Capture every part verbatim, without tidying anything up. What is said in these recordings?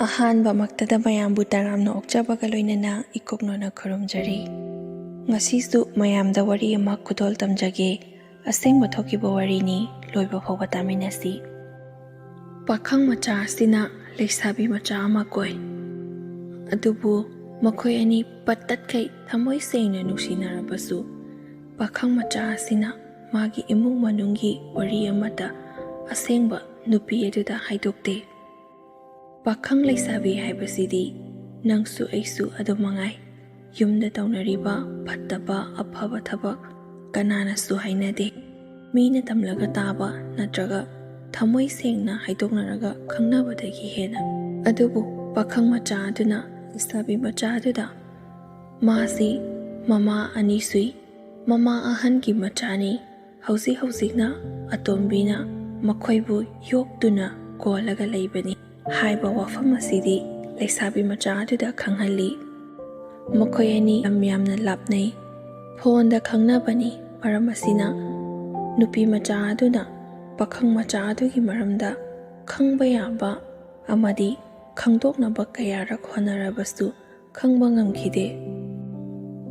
ꯑꯍꯥꯟꯕꯃꯛꯇꯗ ꯃꯌꯥꯝꯕꯨ ꯇꯔꯥꯝꯅ ꯑꯣꯛꯆꯕꯒ ꯂꯣꯏꯅꯅ ꯏꯀꯣꯛꯅꯣꯅ ꯈꯨꯔꯨꯝꯖꯔꯤ꯫ ꯉꯁꯤꯁꯨ ꯃꯌꯥꯝꯗ ꯋꯥꯔꯤ ꯑꯃ ꯈꯨꯗꯣꯜ ꯇꯝꯖꯒꯦ꯫ ꯑꯁꯦꯡꯕ ꯊꯣꯛꯈꯤꯕ ꯋꯥꯔꯤꯅꯤ, ꯂꯣꯏꯕ ꯐꯥꯎꯕ ꯇꯥꯃꯤꯟꯅꯁꯤ꯫ ꯄꯥꯈꯪ ꯃꯆꯥ ꯑꯁꯤꯅ ꯂꯩꯁꯥꯕꯤ ꯃꯆꯥ ꯑꯃ ꯀꯣꯏ꯫ ꯑꯗꯨꯕꯨ ꯃꯈꯣꯏ ꯑꯅꯤ ꯄꯠ ꯇꯠꯈꯩ ꯊꯃꯣꯏ ꯁꯦꯡꯅ ꯅꯨꯡꯁꯤꯅꯔꯕꯁꯨ, ꯄꯥꯈꯪ ꯃꯆꯥ ꯑꯁꯤꯅ ꯃꯥꯒꯤ ꯏꯃꯨꯡ ꯃꯅꯨꯡꯒꯤ ꯋꯥꯔꯤ ꯑꯃꯠꯇ ꯑꯁꯦꯡꯕ ꯅꯨꯄꯤ ꯑꯗꯨꯗ ꯍꯥꯏꯗꯣꯛꯇꯦ꯫ ꯄꯥꯈꯪ ꯂꯩꯁꯥꯕꯤ ꯍꯥꯏꯕꯁꯤꯗꯤ ꯅꯪꯁꯨ ꯑꯩꯁꯨ ꯑꯗꯨꯝ ꯃꯉꯥꯏ꯫ ꯌꯨꯝꯗ ꯇꯧꯅꯔꯤꯕ ꯐꯠꯇꯕ ꯑꯐꯕ ꯊꯕꯛ ꯀꯅꯥꯅꯁꯨ ꯍꯥꯏꯅꯗꯦ꯫ ꯃꯤꯅ ꯇꯝꯂꯒ ꯇꯥꯕ ꯅꯠꯇ꯭ꯔꯒ ꯊꯃꯣꯏ ꯁꯦꯡꯅ ꯍꯥꯏꯗꯣꯛꯅꯔꯒ ꯈꯪꯅꯕꯗꯒꯤ ꯍꯦꯟꯅ꯫ ꯑꯗꯨꯕꯨ ꯄꯥꯈꯪ ꯃꯆꯥ ꯑꯗꯨꯅ ꯂꯩꯁꯥꯕꯤ ꯃꯆꯥ ꯑꯗꯨꯗ ꯃꯥꯁꯤ ꯃꯃꯥ ꯑꯅꯤ ꯁꯨꯏ, ꯃꯃꯥ ꯑꯍꯟꯒꯤ ꯃꯆꯥꯅꯤ, ꯍꯧꯖꯤꯛ ꯍꯧꯖꯤꯛꯅ ꯑꯇꯣꯝꯕꯤꯅ ꯃꯈꯣꯏꯕꯨ ꯌꯣꯛꯇꯨꯅ ꯀꯣꯜꯂꯒ ꯂꯩꯕꯅꯤ ꯍꯥꯏꯕ ꯋꯥꯐꯝ ꯑꯁꯤꯗꯤ ꯂꯩꯁꯥꯕꯤ ꯃꯆꯥ ꯑꯗꯨꯗ ꯈꯪꯍꯜꯂꯤ꯫ ꯃꯈꯣꯏ ꯑꯅꯤ ꯌꯥꯝ ꯌꯥꯝꯅ ꯂꯥꯞꯅꯩ꯫ ꯐꯣꯟꯗ ꯈꯪꯅꯕꯅꯤ꯫ ꯃꯔꯝ ꯑꯁꯤꯅ ꯅꯨꯄꯤ ꯃꯆꯥ ꯑꯗꯨꯅ ꯄꯥꯈꯪ ꯃꯆꯥ ꯑꯗꯨꯒꯤ ꯃꯔꯝꯗ ꯈꯪꯕ ꯌꯥꯕ ꯑꯃꯗꯤ ꯈꯪꯗꯣꯛꯅꯕ ꯀꯌꯥꯔꯛ ꯍꯣꯠꯅꯔꯕꯁꯨ ꯈꯪꯕ ꯉꯝꯈꯤꯗꯦ꯫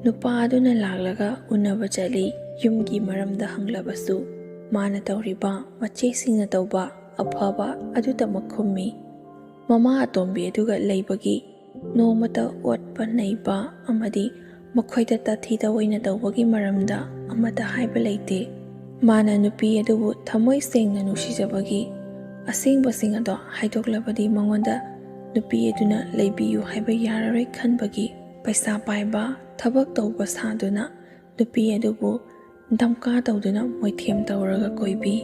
ꯅꯨꯄꯥ ꯑꯗꯨꯅ ꯂꯥꯛꯂꯒ ꯎꯅꯕ ꯆꯠꯂꯤ꯫ ꯌꯨꯝꯒꯤ ꯃꯔꯝꯗ ꯍꯪꯂꯕꯁꯨ ꯃꯥꯅ ꯇꯧꯔꯤꯕ ꯃꯆꯦꯁꯤꯡꯅ ꯇꯧꯕ ꯑꯐꯕ ꯑꯗꯨꯇꯃꯛ ꯈꯨꯝꯃꯤ꯫ ꯃꯃꯥ ꯑꯇꯣꯝꯕꯤ ꯑꯗꯨꯒ ꯂꯩꯕꯒꯤ ꯅꯣꯡꯃꯇ ꯑꯣꯠꯄ ꯅꯩꯕ ꯑꯃꯗꯤ ꯃꯈꯣꯏꯗ ꯇꯥꯊꯤ ꯇꯥꯑꯣꯏꯅ ꯇꯧꯕꯒꯤ ꯃꯔꯝꯗ ꯑꯃꯠꯇ ꯍꯥꯏꯕ ꯂꯩꯇꯦ꯫ ꯃꯥꯅ ꯅꯨꯄꯤ ꯑꯗꯨꯕꯨ ꯊꯃꯣꯏ ꯁꯦꯡꯅ ꯅꯨꯡꯁꯤꯖꯕꯒꯤ ꯑꯁꯦꯡꯕꯁꯤꯡ ꯑꯗꯣ ꯍꯥꯏꯗꯣꯛꯂꯕꯗꯤ ꯃꯉꯣꯟꯗ ꯅꯨꯄꯤ ꯑꯗꯨꯅ ꯂꯩꯕꯤꯌꯨ ꯍꯥꯏꯕ ꯌꯥꯔꯔꯣꯏ ꯈꯟꯕꯒꯤ ꯄꯩꯁꯥ ꯄꯥꯏꯕ, ꯊꯕꯛ ꯇꯧꯕ ꯁꯥꯗꯨꯅ ꯅꯨꯄꯤ ꯑꯗꯨꯕꯨ ꯙꯝꯀꯥ ꯇꯧꯗꯨꯅ ꯃꯣꯏꯊꯦꯝ ꯇꯧꯔꯒ ꯀꯣꯏꯕꯤ꯫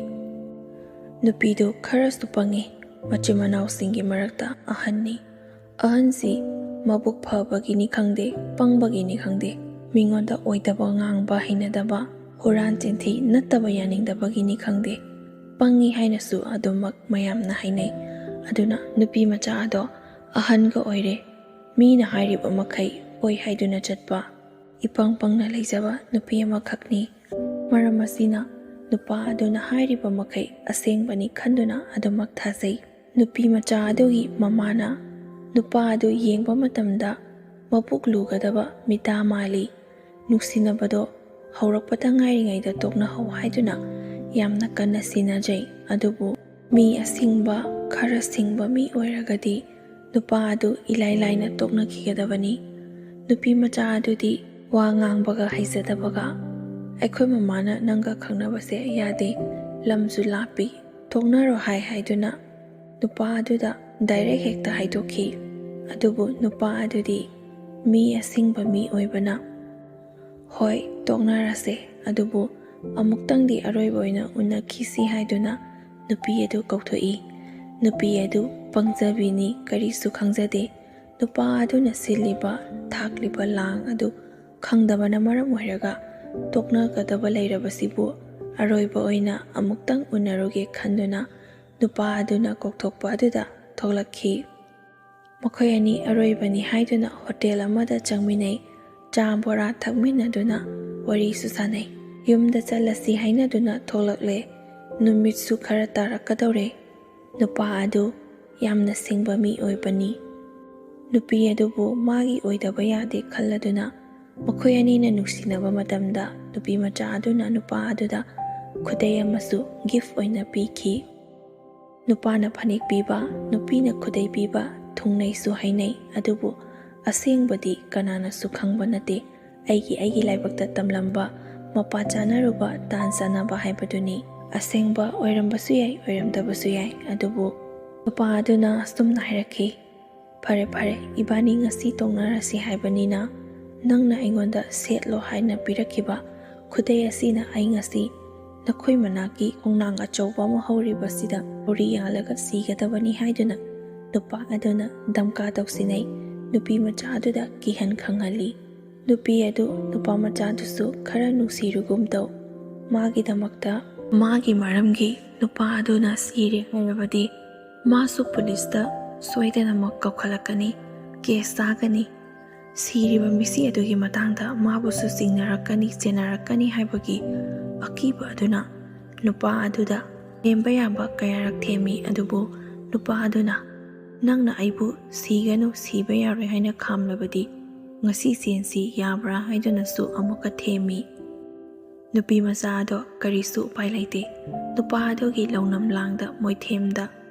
ꯅꯨꯄꯤꯗꯨ ꯈꯔꯁꯨ ꯄꯪꯉꯤ꯫ ꯃꯆꯤꯟ ꯃꯅꯥꯎꯁꯤꯡꯒꯤ ꯃꯔꯛꯇ ꯑꯍꯟꯅꯤ꯫ ꯑꯍꯟꯁꯤ ꯃꯕꯨꯛ ꯐꯕꯒꯤꯅꯤ ꯈꯪꯗꯦ, ꯄꯪꯕꯒꯤꯅꯤ ꯈꯪꯗꯦ, ꯃꯤꯉꯣꯟꯗ ꯑꯣꯏꯗꯕ ꯉꯥꯡꯕ ꯍꯩꯅꯗꯕ, ꯍꯨꯔꯥꯟ ꯆꯤꯟꯊꯤ ꯅꯠꯇꯕ ꯌꯥꯅꯤꯡꯗꯕꯒꯤꯅꯤ ꯈꯪꯗꯦ, ꯄꯪꯉꯤ ꯍꯥꯏꯅꯁꯨ ꯑꯗꯨꯃꯛ ꯃꯌꯥꯝꯅ ꯍꯥꯏꯅꯩ꯫ ꯑꯗꯨꯅ ꯅꯨꯄꯤ ꯃꯆꯥ ꯑꯗꯣ ꯑꯍꯟꯒ ꯑꯣꯏꯔꯦ꯫ ꯃꯤꯅ ꯍꯥꯏꯔꯤꯕ ꯃꯈꯩ ꯑꯣꯏ ꯍꯥꯏꯗꯨꯅ ꯆꯠꯄ ꯏꯄꯪ ꯄꯪꯅ ꯂꯩꯖꯕ ꯅꯨꯄꯤ ꯑꯃꯈꯛꯅꯤ꯫ ꯃꯔꯝ ꯑꯁꯤꯅ ꯅꯨꯄꯥ ꯑꯗꯨꯅ ꯍꯥꯏꯔꯤꯕ ꯃꯈꯩ ꯑꯁꯦꯡꯕꯅꯤ ꯈꯟꯗꯨꯅ ꯑꯗꯨꯃꯛ ꯊꯥꯖꯩ꯫ ꯅꯨꯄꯤ ꯃꯆꯥ ꯑꯗꯨꯒꯤ ꯃꯃꯥꯅ ꯅꯨꯄꯥ ꯑꯗꯨ ꯌꯦꯡꯕ ꯃꯇꯝꯗ ꯃꯕꯨꯛ ꯂꯨꯒꯗꯕ ꯃꯤꯇꯥ ꯃꯥꯜꯂꯤ꯫ ꯅꯨꯡꯁꯤꯅꯕꯗꯣ ꯍꯧꯔꯛꯄꯗ ꯉꯥꯏꯔꯤꯉꯩꯗ ꯇꯣꯛꯅꯍꯧ ꯍꯥꯏꯗꯨꯅ ꯌꯥꯝꯅ ꯀꯟꯅ ꯁꯤꯟꯅꯖꯩ꯫ ꯑꯗꯨꯕꯨ ꯃꯤ ꯑꯁꯤꯡꯕ, ꯈꯔ ꯁꯤꯡꯕ ꯃꯤ ꯑꯣꯏꯔꯒꯗꯤ ꯅꯨꯄꯥ ꯑꯗꯨ ꯏꯂꯥꯏ ꯂꯥꯏꯅ ꯇꯣꯛꯅꯈꯤꯒꯗꯕꯅꯤ꯫ ꯅꯨꯄꯤ ꯃꯆꯥ ꯑꯗꯨꯗꯤ ꯋꯥ ꯉꯥꯡꯕꯒ ꯍꯩꯖꯗꯕꯒ, "ꯑꯩꯈꯣꯏ ꯃꯃꯥꯅ ꯅꯪꯒ ꯈꯪꯅꯕꯁꯦ ꯌꯥꯗꯦ, ꯂꯝꯁꯨ ꯂꯥꯞꯄꯤ, ꯇꯣꯛꯅꯔꯣ" ꯍꯥꯏ ꯍꯥꯏꯗꯨꯅ ꯅꯨꯄꯥ ꯑꯗꯨꯗ ꯗꯥꯏꯔꯦꯛ ꯍꯦꯛꯇ ꯍꯥꯏꯗꯣꯛꯈꯤ꯫ ꯑꯗꯨꯕꯨ ꯅꯨꯄꯥ ꯑꯗꯨꯗꯤ ꯃꯤ ꯑꯁꯤꯡꯕ ꯃꯤ ꯑꯣꯏꯕꯅ, "ꯍꯣꯏ, ꯇꯣꯛꯅꯔꯁꯦ, ꯑꯗꯨꯕꯨ ꯑꯃꯨꯛꯇꯪꯗꯤ ꯑꯔꯣꯏꯕ ꯑꯣꯏꯅ ꯎꯅꯈꯤꯁꯤ" ꯍꯥꯏꯗꯨꯅ ꯅꯨꯄꯤ ꯑꯗꯨ ꯀꯧꯊꯣꯛꯏ꯫ ꯅꯨꯄꯤ ꯑꯗꯨ ꯄꯪꯖꯕꯤꯅꯤ, ꯀꯔꯤꯁꯨ ꯈꯪꯖꯗꯦ꯫ ꯅꯨꯄꯥ ꯑꯗꯨꯅ ꯁꯤꯜꯂꯤꯕ, ꯊꯥꯛꯂꯤꯕ ꯂꯥꯡ ꯑꯗꯨ ꯈꯪꯗꯕꯅ ꯃꯔꯝ ꯑꯣꯏꯔꯒ ꯇꯣꯛꯅꯒꯗꯕ ꯂꯩꯔꯕꯁꯤꯕꯨ ꯑꯔꯣꯏꯕ ꯑꯣꯏꯅ ꯑꯃꯨꯛꯇꯪ ꯎꯅꯔꯨꯒꯦ ꯈꯟꯗꯨꯅ ꯅꯨꯄꯥ ꯑꯗꯨꯅ ꯀꯧꯊꯣꯛꯄ ꯑꯗꯨꯗ ꯊꯣꯛꯂꯛꯈꯤ꯫ ꯃꯈꯣꯏ ꯑꯅꯤ ꯑꯔꯣꯏꯕꯅꯤ ꯍꯥꯏꯗꯨꯅ ꯍꯣꯇꯦꯜ ꯑꯃꯗ ꯆꯪꯃꯤꯟꯅꯩ꯫ ꯆꯥ ꯕꯣꯔꯥ ꯊꯛꯃꯤꯟꯅꯗꯨꯅ ꯋꯥꯔꯤꯁꯨ ꯁꯥꯟꯅꯩ꯫ ꯌꯨꯝꯗ ꯆꯠꯂꯁꯤ ꯍꯥꯏꯅꯗꯨꯅ ꯊꯣꯛꯂꯛꯂꯦ꯫ ꯅꯨꯃꯤꯠꯁꯨ ꯈꯔ ꯇꯥꯔꯛꯀꯗꯧꯔꯦ꯫ ꯅꯨꯄꯥ ꯑꯗꯨ ꯌꯥꯝꯅ ꯁꯤꯡꯕ ꯃꯤ ꯑꯣꯏꯕꯅꯤ꯫ ꯅꯨꯄꯤ ꯑꯗꯨꯕꯨ ꯃꯥꯒꯤ ꯑꯣꯏꯗꯕ ꯌꯥꯗꯦ ꯈꯜꯂꯗꯨꯅ ꯃꯈꯣꯏ ꯑꯅꯤꯅ ꯅꯨꯡꯁꯤꯅꯕ ꯃꯇꯝꯗ ꯅꯨꯄꯤ ꯃꯆꯥ ꯑꯗꯨꯅ ꯅꯨꯄꯥ ꯑꯗꯨꯗ ꯈꯨꯗꯩ ꯑꯃꯁꯨ ꯒꯤꯐ ꯑꯣꯏꯅ ꯄꯤꯈꯤ꯫ ꯅꯨꯄꯥꯅ ꯐꯅꯦꯛ ꯄꯤꯕ, ꯅꯨꯄꯤꯅ ꯈꯨꯗꯩ ꯄꯤꯕ ꯊꯨꯡꯅꯩꯁꯨ ꯍꯥꯏꯅꯩ, ꯑꯗꯨꯕꯨ ꯑꯁꯦꯡꯕꯗꯤ ꯀꯅꯥꯅꯁꯨ ꯈꯪꯕ ꯅꯠꯇꯦ꯫ ꯑꯩꯒꯤ ꯑꯩꯒꯤ ꯂꯥꯏꯕꯛꯇ ꯇꯝꯂꯝꯕ, ꯃꯄꯥ ꯆꯥꯅꯔꯨꯕ, ꯇꯥꯟ ꯆꯥꯅꯕ ꯍꯥꯏꯕꯗꯨꯅꯤ꯫ ꯑꯁꯦꯡꯕ ꯑꯣꯏꯔꯝꯕꯁꯨ ꯌꯥꯏ, ꯑꯣꯏꯔꯝꯗꯕꯁꯨ ꯌꯥꯏ, ꯑꯗꯨꯕꯨ ꯅꯨꯄꯥ ꯑꯗꯨꯅ ꯑꯁꯨꯝꯅ ꯍꯥꯏꯔꯛꯈꯤ, "ꯐꯔꯦ ꯐꯔꯦ, ꯏꯕꯥꯅꯤ ꯉꯁꯤ ꯇꯣꯛꯅꯔꯁꯤ ꯍꯥꯏꯕꯅꯤꯅ, ꯅꯪꯅ ꯑꯩꯉꯣꯟꯗ ꯁꯦꯠꯂꯣ ꯍꯥꯏꯅ ꯄꯤꯔꯛꯈꯤꯕ ꯈꯨꯗꯩ ꯑꯁꯤꯅ ꯑꯩ ꯉꯁꯤ ꯅꯈꯣꯏ ꯃꯅꯥꯛꯀꯤ ꯈꯣꯡꯅꯥꯡ ꯑꯆꯧꯕ ꯑꯃ ꯍꯧꯔꯤꯕꯁꯤꯗ ꯊꯧꯔꯤ ꯌꯥꯜꯂꯒ ꯁꯤꯒꯗꯕꯅꯤ" ꯍꯥꯏꯗꯨꯅ ꯅꯨꯄꯥ ꯑꯗꯨꯅ ꯙꯝꯀꯥ ꯇꯧꯁꯤꯟꯅꯩ꯫ ꯅꯨꯄꯤ ꯃꯆꯥ ꯑꯗꯨꯗ ꯀꯤꯍꯟ ꯈꯪꯍꯜꯂꯤ꯫ ꯅꯨꯄꯤ ꯑꯗꯨ ꯅꯨꯄꯥ ꯃꯆꯥꯗꯨꯁꯨ ꯈꯔ ꯅꯨꯡꯁꯤꯔꯨꯒꯨꯝ ꯇꯧ꯫ ꯃꯥꯒꯤꯗꯃꯛꯇ, ꯃꯥꯒꯤ ꯃꯔꯝꯒꯤ ꯅꯨꯄꯥ ꯑꯗꯨꯅ ꯁꯤꯔꯦ ꯍꯥꯏꯔꯕꯗꯤ ꯃꯥꯁꯨ ꯄꯨꯂꯤꯁꯇ ꯁꯣꯏꯗꯅꯃꯛ ꯀꯧꯈꯠꯂꯛꯀꯅꯤ, ꯀꯦꯁ ꯆꯥꯒꯅꯤ꯫ ꯁꯤꯔꯤꯕ ꯃꯤꯁꯤ ꯑꯗꯨꯒꯤ ꯃꯇꯥꯡꯗ ꯃꯥꯕꯨꯁꯨ ꯆꯤꯡꯅꯔꯛꯀꯅꯤ, ꯆꯦꯟꯅꯔꯛꯀꯅꯤ ꯍꯥꯏꯕꯒꯤ ꯑꯀꯤꯕ ꯑꯗꯨꯅ ꯅꯨꯄꯥ ꯑꯗꯨꯗ ꯊꯦꯝꯕ ꯌꯥꯕ ꯀꯌꯥꯔꯛ ꯊꯦꯝꯃꯤ, ꯑꯗꯨꯕꯨ ꯅꯨꯄꯥ ꯑꯗꯨꯅ "ꯅꯪꯅ ꯑꯩꯕꯨ ꯁꯤꯒꯅꯨ, ꯁꯤꯕ ꯌꯥꯔꯣꯏ ꯍꯥꯏꯅ ꯈꯥꯝꯂꯕꯗꯤ ꯉꯁꯤ ꯆꯦꯟꯁꯤ ꯌꯥꯕ꯭ꯔꯥ?" ꯍꯥꯏꯗꯨꯅꯁꯨ ꯑꯃꯨꯛꯀ ꯊꯦꯝꯃꯤ꯫ ꯅꯨꯄꯤ ꯃꯆꯥ ꯑꯗꯣ ꯀꯔꯤꯁꯨ ꯎꯄꯥꯏ ꯂꯩꯇꯦ꯫ ꯅꯨꯄꯥ ꯑꯗꯨꯒꯤ ꯂꯧꯅꯝ ꯂꯥꯡꯗ, ꯃꯣꯏꯊꯦꯝꯗ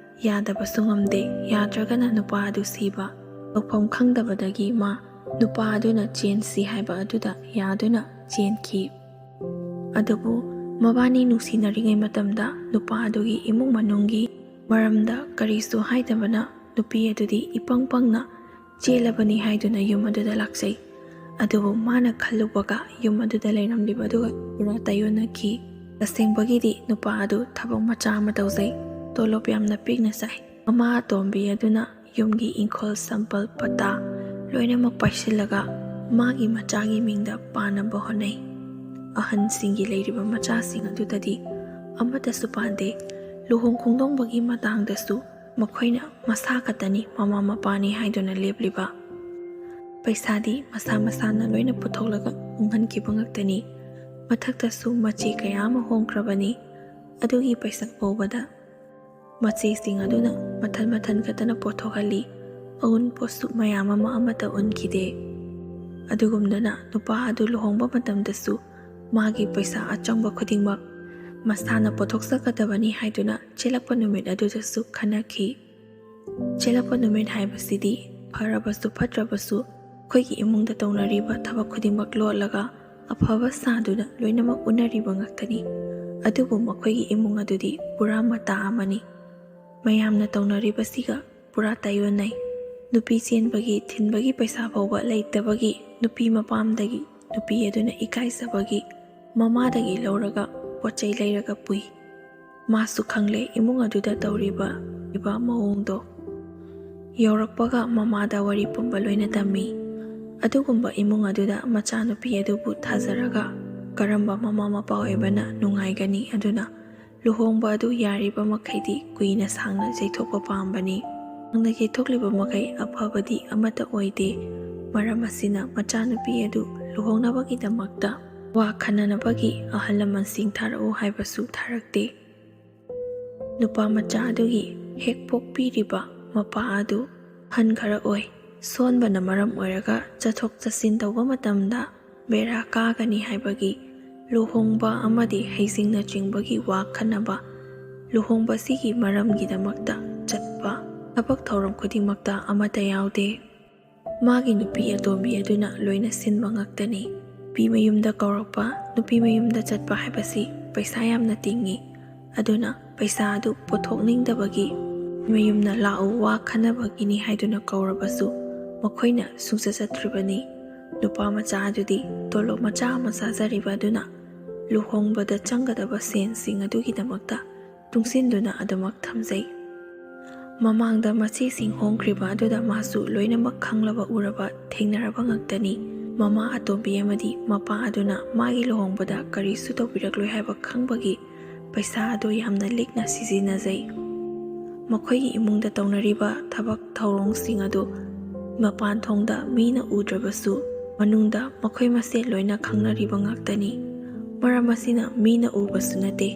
ꯌꯥꯗꯕꯁꯨ ꯉꯝꯗꯦ꯫ ꯌꯥꯗ꯭ꯔꯒꯅ ꯅꯨꯄꯥ ꯑꯗꯨ ꯁꯤꯕ꯫ ꯇꯧꯐꯝ ꯈꯪꯗꯕꯗꯒꯤ ꯃꯥ ꯅꯨꯄꯥ ꯑꯗꯨꯅ ꯆꯦꯟꯁꯤ ꯍꯥꯏꯕ ꯑꯗꯨꯗ ꯌꯥꯗꯨꯅ ꯆꯦꯟꯈꯤ꯫ ꯑꯗꯨꯕꯨ ꯃꯕꯥꯅꯤ ꯅꯨꯡꯁꯤꯅꯔꯤꯉꯩ ꯃꯇꯝꯗ ꯅꯨꯄꯥ ꯑꯗꯨꯒꯤ ꯏꯃꯨꯡ ꯃꯅꯨꯡꯒꯤ ꯃꯔꯝꯗ ꯀꯔꯤꯁꯨ ꯍꯥꯏꯗꯕꯅ ꯅꯨꯄꯤ ꯑꯗꯨꯗꯤ ꯏꯄꯪ ꯄꯪꯅ ꯆꯦꯜꯂꯕꯅꯤ ꯍꯥꯏꯗꯨꯅ ꯌꯨꯝ ꯑꯗꯨꯗ ꯂꯥꯛꯆꯩ꯫ ꯑꯗꯨꯕꯨ ꯃꯥꯅ ꯈꯜꯂꯨꯕꯒ ꯌꯨꯝ ꯑꯗꯨꯗ ꯂꯩꯔꯝꯂꯤꯕ ꯑꯗꯨꯒ ꯄꯨꯔꯥ ꯇꯥꯏꯑꯣꯟꯅꯈꯤ꯫ ꯇꯁꯦꯡꯕꯒꯤꯗꯤ ꯅꯨꯄꯥ ꯑꯗꯨ ꯊꯕꯛ ꯃꯆꯥ ꯑꯃ ꯇꯧꯖꯩ, ꯇꯣꯂꯣꯞ ꯌꯥꯝꯅ ꯄꯤꯛꯅ ꯆꯥꯏ꯫ ꯃꯃꯥ ꯑꯇꯣꯝꯕꯤ ꯑꯗꯨꯅ ꯌꯨꯝꯒꯤ ꯏꯪꯈꯣꯜ ꯁꯝꯄꯜ ꯄꯇꯥ ꯂꯣꯏꯅꯃꯛ ꯄꯥꯏꯁꯤꯜꯂꯒ ꯃꯥꯒꯤ ꯃꯆꯥꯒꯤ ꯃꯤꯡꯗ ꯄꯥꯟꯅꯕ ꯍꯣꯠꯅꯩ꯫ ꯑꯍꯟꯁꯤꯡꯒꯤ ꯂꯩꯔꯤꯕ ꯃꯆꯥꯁꯤꯡ ꯑꯗꯨꯗꯗꯤ ꯑꯃꯠꯇꯁꯨ ꯄꯥꯟꯗꯦ꯫ ꯂꯨꯍꯣꯡ ꯈꯣꯡꯗꯣꯡꯕꯒꯤ ꯃꯇꯥꯡꯗꯁꯨ ꯃꯈꯣꯏꯅ ꯃꯁꯥ ꯈꯛꯇꯅꯤ ꯃꯃꯥ ꯃꯄꯥꯅꯤ ꯍꯥꯏꯗꯨꯅ ꯂꯦꯞꯂꯤꯕ꯫ ꯄꯩꯁꯥꯗꯤ ꯃꯁꯥ ꯃꯁꯥꯅ ꯂꯣꯏꯅ ꯄꯨꯊꯣꯛꯂꯒ ꯍꯣꯡꯍꯟꯈꯤꯕ ꯉꯥꯛꯇꯅꯤ꯫ ꯃꯊꯛꯇꯁꯨ ꯃꯆꯦ ꯀꯌꯥ ꯑꯃ ꯍꯣꯡꯈ꯭ꯔꯕꯅꯤ꯫ ꯑꯗꯨꯒꯤ ꯄꯩꯁꯥ ꯐꯥꯎꯕꯗ ꯃꯆꯦꯁꯤꯡ ꯑꯗꯨꯅ ꯃꯊꯟ ꯃꯊꯟ ꯈꯛꯇꯅ ꯄꯣꯠꯊꯣꯛꯍꯜꯂꯤ꯫ ꯑꯎꯟꯄꯣꯠꯁꯨ ꯃꯌꯥꯝ ꯑꯃ ꯑꯃꯠꯇ ꯎꯟꯈꯤꯗꯦ꯫ ꯑꯗꯨꯒꯨꯝꯗꯅ ꯅꯨꯄꯥ ꯑꯗꯨ ꯂꯨꯍꯣꯡꯕ ꯃꯇꯝꯗꯁꯨ ꯃꯥꯒꯤ ꯄꯩꯁꯥ ꯑꯆꯪꯕ ꯈꯨꯗꯤꯡꯃꯛ ꯃꯁꯥꯅ ꯄꯨꯊꯣꯛꯆꯒꯗꯕꯅꯤ ꯍꯥꯏꯗꯨꯅ ꯆꯦꯜꯂꯛꯄ ꯅꯨꯃꯤꯠ ꯑꯗꯨꯗꯁꯨ ꯈꯟꯅꯈꯤ꯫ ꯆꯦꯜꯂꯛꯄ ꯅꯨꯃꯤꯠ ꯍꯥꯏꯕꯁꯤꯗꯤ ꯐꯔꯕꯁꯨ ꯐꯠꯇ꯭ꯔꯕꯁꯨ ꯑꯩꯈꯣꯏꯒꯤ ꯏꯃꯨꯡꯗ ꯇꯧꯅꯔꯤꯕ ꯊꯕꯛ ꯈꯨꯗꯤꯡꯃꯛ ꯂꯣꯠꯂꯒ ꯑꯐꯕ ꯁꯥꯗꯨꯅ ꯂꯣꯏꯅꯃꯛ ꯎꯅꯔꯤꯕ ꯉꯥꯛꯇꯅꯤ꯫ ꯑꯗꯨꯕꯨ ꯃꯈꯣꯏꯒꯤ ꯏꯃꯨꯡ ꯑꯗꯨꯗꯤ ꯄꯨꯔꯥ ꯃꯇꯥ ꯑꯃꯅꯤ꯫ ꯃꯌꯥꯝꯅ ꯇꯧꯅꯔꯤꯕꯁꯤꯒ ꯄꯨꯔꯥ ꯇꯥꯏꯑꯣꯟꯅꯩ꯫ ꯅꯨꯄꯤ ꯆꯦꯟꯕꯒꯤ ꯊꯤꯟꯕꯒꯤ ꯄꯩꯁꯥ ꯐꯥꯎꯕ ꯂꯩꯇꯕꯒꯤ ꯅꯨꯄꯤ ꯃꯄꯥꯝꯗꯒꯤ ꯅꯨꯄꯤ ꯑꯗꯨꯅ ꯏꯀꯥꯏꯖꯕꯒꯤ ꯃꯃꯥꯗꯒꯤ ꯂꯧꯔꯒ ꯄꯣꯠ ꯆꯩ ꯂꯩꯔꯒ ꯄꯨꯏ꯫ ꯃꯥꯁꯨ ꯈꯪꯂꯦ ꯏꯃꯨꯡ ꯑꯗꯨꯗ ꯇꯧꯔꯤꯕ ꯏꯕ ꯃꯑꯣꯡꯗꯣ꯫ ꯌꯧꯔꯛꯄꯒ ꯃꯃꯥꯗ ꯋꯥꯔꯤ ꯄꯨꯝꯕ ꯂꯣꯏꯅ ꯇꯝꯃꯤ꯫ ꯑꯗꯨꯒꯨꯝꯕ ꯏꯃꯨꯡ ꯑꯗꯨꯗ ꯃꯆꯥꯅꯨꯄꯤ ꯑꯗꯨꯕꯨ ꯊꯥꯖꯔꯒ ꯀꯔꯝꯕ ꯃꯃꯥ ꯃꯄꯥ ꯑꯣꯏꯕꯅ ꯅꯨꯡꯉꯥꯏꯒꯅꯤ? ꯑꯗꯨꯅ ꯂꯨꯍꯣꯡꯕ ꯑꯗꯨ ꯌꯥꯔꯤꯕ ꯃꯈꯩꯗꯤ ꯀꯨꯏꯅ ꯁꯥꯡꯅ ꯌꯩꯊꯣꯛꯄ ꯄꯥꯝꯕꯅꯤ꯫ ꯁꯥꯡꯅ ꯌꯩꯊꯣꯛꯂꯤꯕ ꯃꯈꯩ ꯑꯐꯕꯗꯤ ꯑꯃꯠꯇ ꯑꯣꯏꯗꯦ꯫ ꯃꯔꯝ ꯑꯁꯤꯅ ꯃꯆꯥꯅꯨꯄꯤ ꯑꯗꯨ ꯂꯨꯍꯣꯡꯅꯕꯒꯤꯗꯃꯛꯇ ꯋꯥ ꯈꯟꯅꯅꯕꯒꯤ ꯑꯍꯜ ꯂꯃꯟꯁꯤꯡ ꯊꯥꯔꯛꯎ ꯍꯥꯏꯕꯁꯨ ꯊꯥꯔꯛꯇꯦ꯫ ꯅꯨꯄꯥ ꯃꯆꯥ ꯑꯗꯨꯒꯤ ꯍꯦꯛ ꯄꯣꯛꯄꯤꯔꯤꯕ ꯃꯄꯥ ꯑꯗꯨ ꯑꯍꯟ ꯈꯔ ꯑꯣꯏ꯫ ꯁꯣꯟꯕꯅ ꯃꯔꯝ ꯑꯣꯏꯔꯒ ꯆꯠꯊꯣꯛ ꯆꯠꯁꯤꯟ ꯇꯧꯕ ꯃꯇꯝꯗ ꯕꯦꯔꯥ ꯀꯥꯒꯅꯤ ꯍꯥꯏꯕꯒꯤ ꯂꯨꯍꯣꯡꯕ ꯑꯃꯗꯤ ꯍꯩꯖꯤꯡꯅꯆꯤꯡꯕꯒꯤ ꯋꯥ ꯈꯟꯅꯕ, ꯂꯨꯍꯣꯡꯕꯁꯤꯒꯤ ꯃꯔꯝꯒꯤꯗꯃꯛꯇ ꯆꯠꯄ ꯊꯕꯛ ꯊꯧꯔꯝ ꯈꯨꯗꯤꯡꯃꯛꯇ ꯑꯃꯠꯇ ꯌꯥꯎꯗꯦ꯫ ꯃꯥꯒꯤ ꯅꯨꯄꯤ ꯑꯇꯣꯝꯕꯤ ꯑꯗꯨꯅ ꯂꯣꯏꯅ ꯁꯤꯟꯕ ꯉꯥꯛꯇꯅꯤ꯫ ꯅꯨꯄꯤ ꯃꯌꯨꯝꯗ ꯀꯧꯔꯛꯄ, ꯅꯨꯄꯤ ꯃꯌꯨꯝꯗ ꯆꯠꯄ ꯍꯥꯏꯕꯁꯤ ꯄꯩꯁꯥ ꯌꯥꯝꯅ ꯇꯤꯡꯏ꯫ ꯑꯗꯨꯅ ꯄꯩꯁꯥ ꯑꯗꯨ ꯄꯨꯊꯣꯛꯅꯤꯡꯗꯕꯒꯤ ꯃꯌꯨꯝꯅ ꯂꯥꯛꯎ ꯋꯥ ꯈꯟꯅꯕꯒꯤꯅꯤ ꯍꯥꯏꯗꯨꯅ ꯀꯧꯔꯕꯁꯨ ꯃꯈꯣꯏꯅ ꯁꯨꯡꯆꯠ ꯆꯠꯇ꯭ꯔꯤꯕꯅꯤ꯫ ꯅꯨꯄꯥ ꯃꯆꯥ ꯑꯗꯨꯗꯤ ꯇꯣꯂꯣꯞ ꯃꯆꯥ ꯑꯃ ꯆꯥꯖꯔꯤꯕ ꯑꯗꯨꯅ ꯂꯨꯍꯣꯡꯕꯗ ꯆꯪꯒꯗꯕ ꯁꯦꯟꯁꯤꯡ ꯑꯗꯨꯒꯤꯗꯃꯛꯇ ꯇꯨꯡꯁꯤꯟꯗꯨꯅ ꯑꯗꯨꯃꯛ ꯊꯝꯖꯩ꯫ ꯃꯃꯥꯡꯗ ꯃꯆꯦꯁꯤꯡ ꯍꯣꯡꯈ꯭ꯔꯤꯕ ꯑꯗꯨꯗ ꯃꯥꯁꯨ ꯂꯣꯏꯅꯃꯛ ꯈꯪꯂꯕ ꯎꯔꯕ ꯊꯦꯡꯅꯔꯕ ꯉꯥꯛꯇꯅꯤ꯫ ꯃꯃꯥ ꯑꯇꯣꯝꯕꯤ ꯑꯃꯗꯤ ꯃꯄꯥ ꯑꯗꯨꯅ ꯃꯥꯒꯤ ꯂꯨꯍꯣꯡꯕꯗ ꯀꯔꯤꯁꯨ ꯇꯧꯕꯤꯔꯛꯂꯣꯏ ꯍꯥꯏꯕ ꯈꯪꯕꯒꯤ ꯄꯩꯁꯥ ꯑꯗꯨ ꯌꯥꯝꯅ ꯂꯤꯛꯅ ꯁꯤꯖꯤꯟꯅꯖꯩ꯫ ꯃꯈꯣꯏꯒꯤ ꯏꯃꯨꯡꯗ ꯇꯧꯅꯔꯤꯕ ꯊꯕꯛ ꯊꯧꯔꯣꯡꯁꯤꯡ ꯑꯗꯨ ꯃꯄꯥꯟ ꯊꯣꯡꯗ ꯃꯤꯅ ꯎꯗ꯭ꯔꯕꯁꯨ ꯃꯅꯨꯡꯗ ꯃꯈꯣꯏ ꯃꯁꯦꯜ ꯂꯣꯏꯅ ꯈꯪꯅꯔꯤꯕ ꯉꯥꯛꯇꯅꯤ꯫ ꯃꯔꯝ ꯑꯁꯤꯅ ꯃꯤꯅ ꯎꯕꯁꯨ ꯅꯠꯇꯦ꯫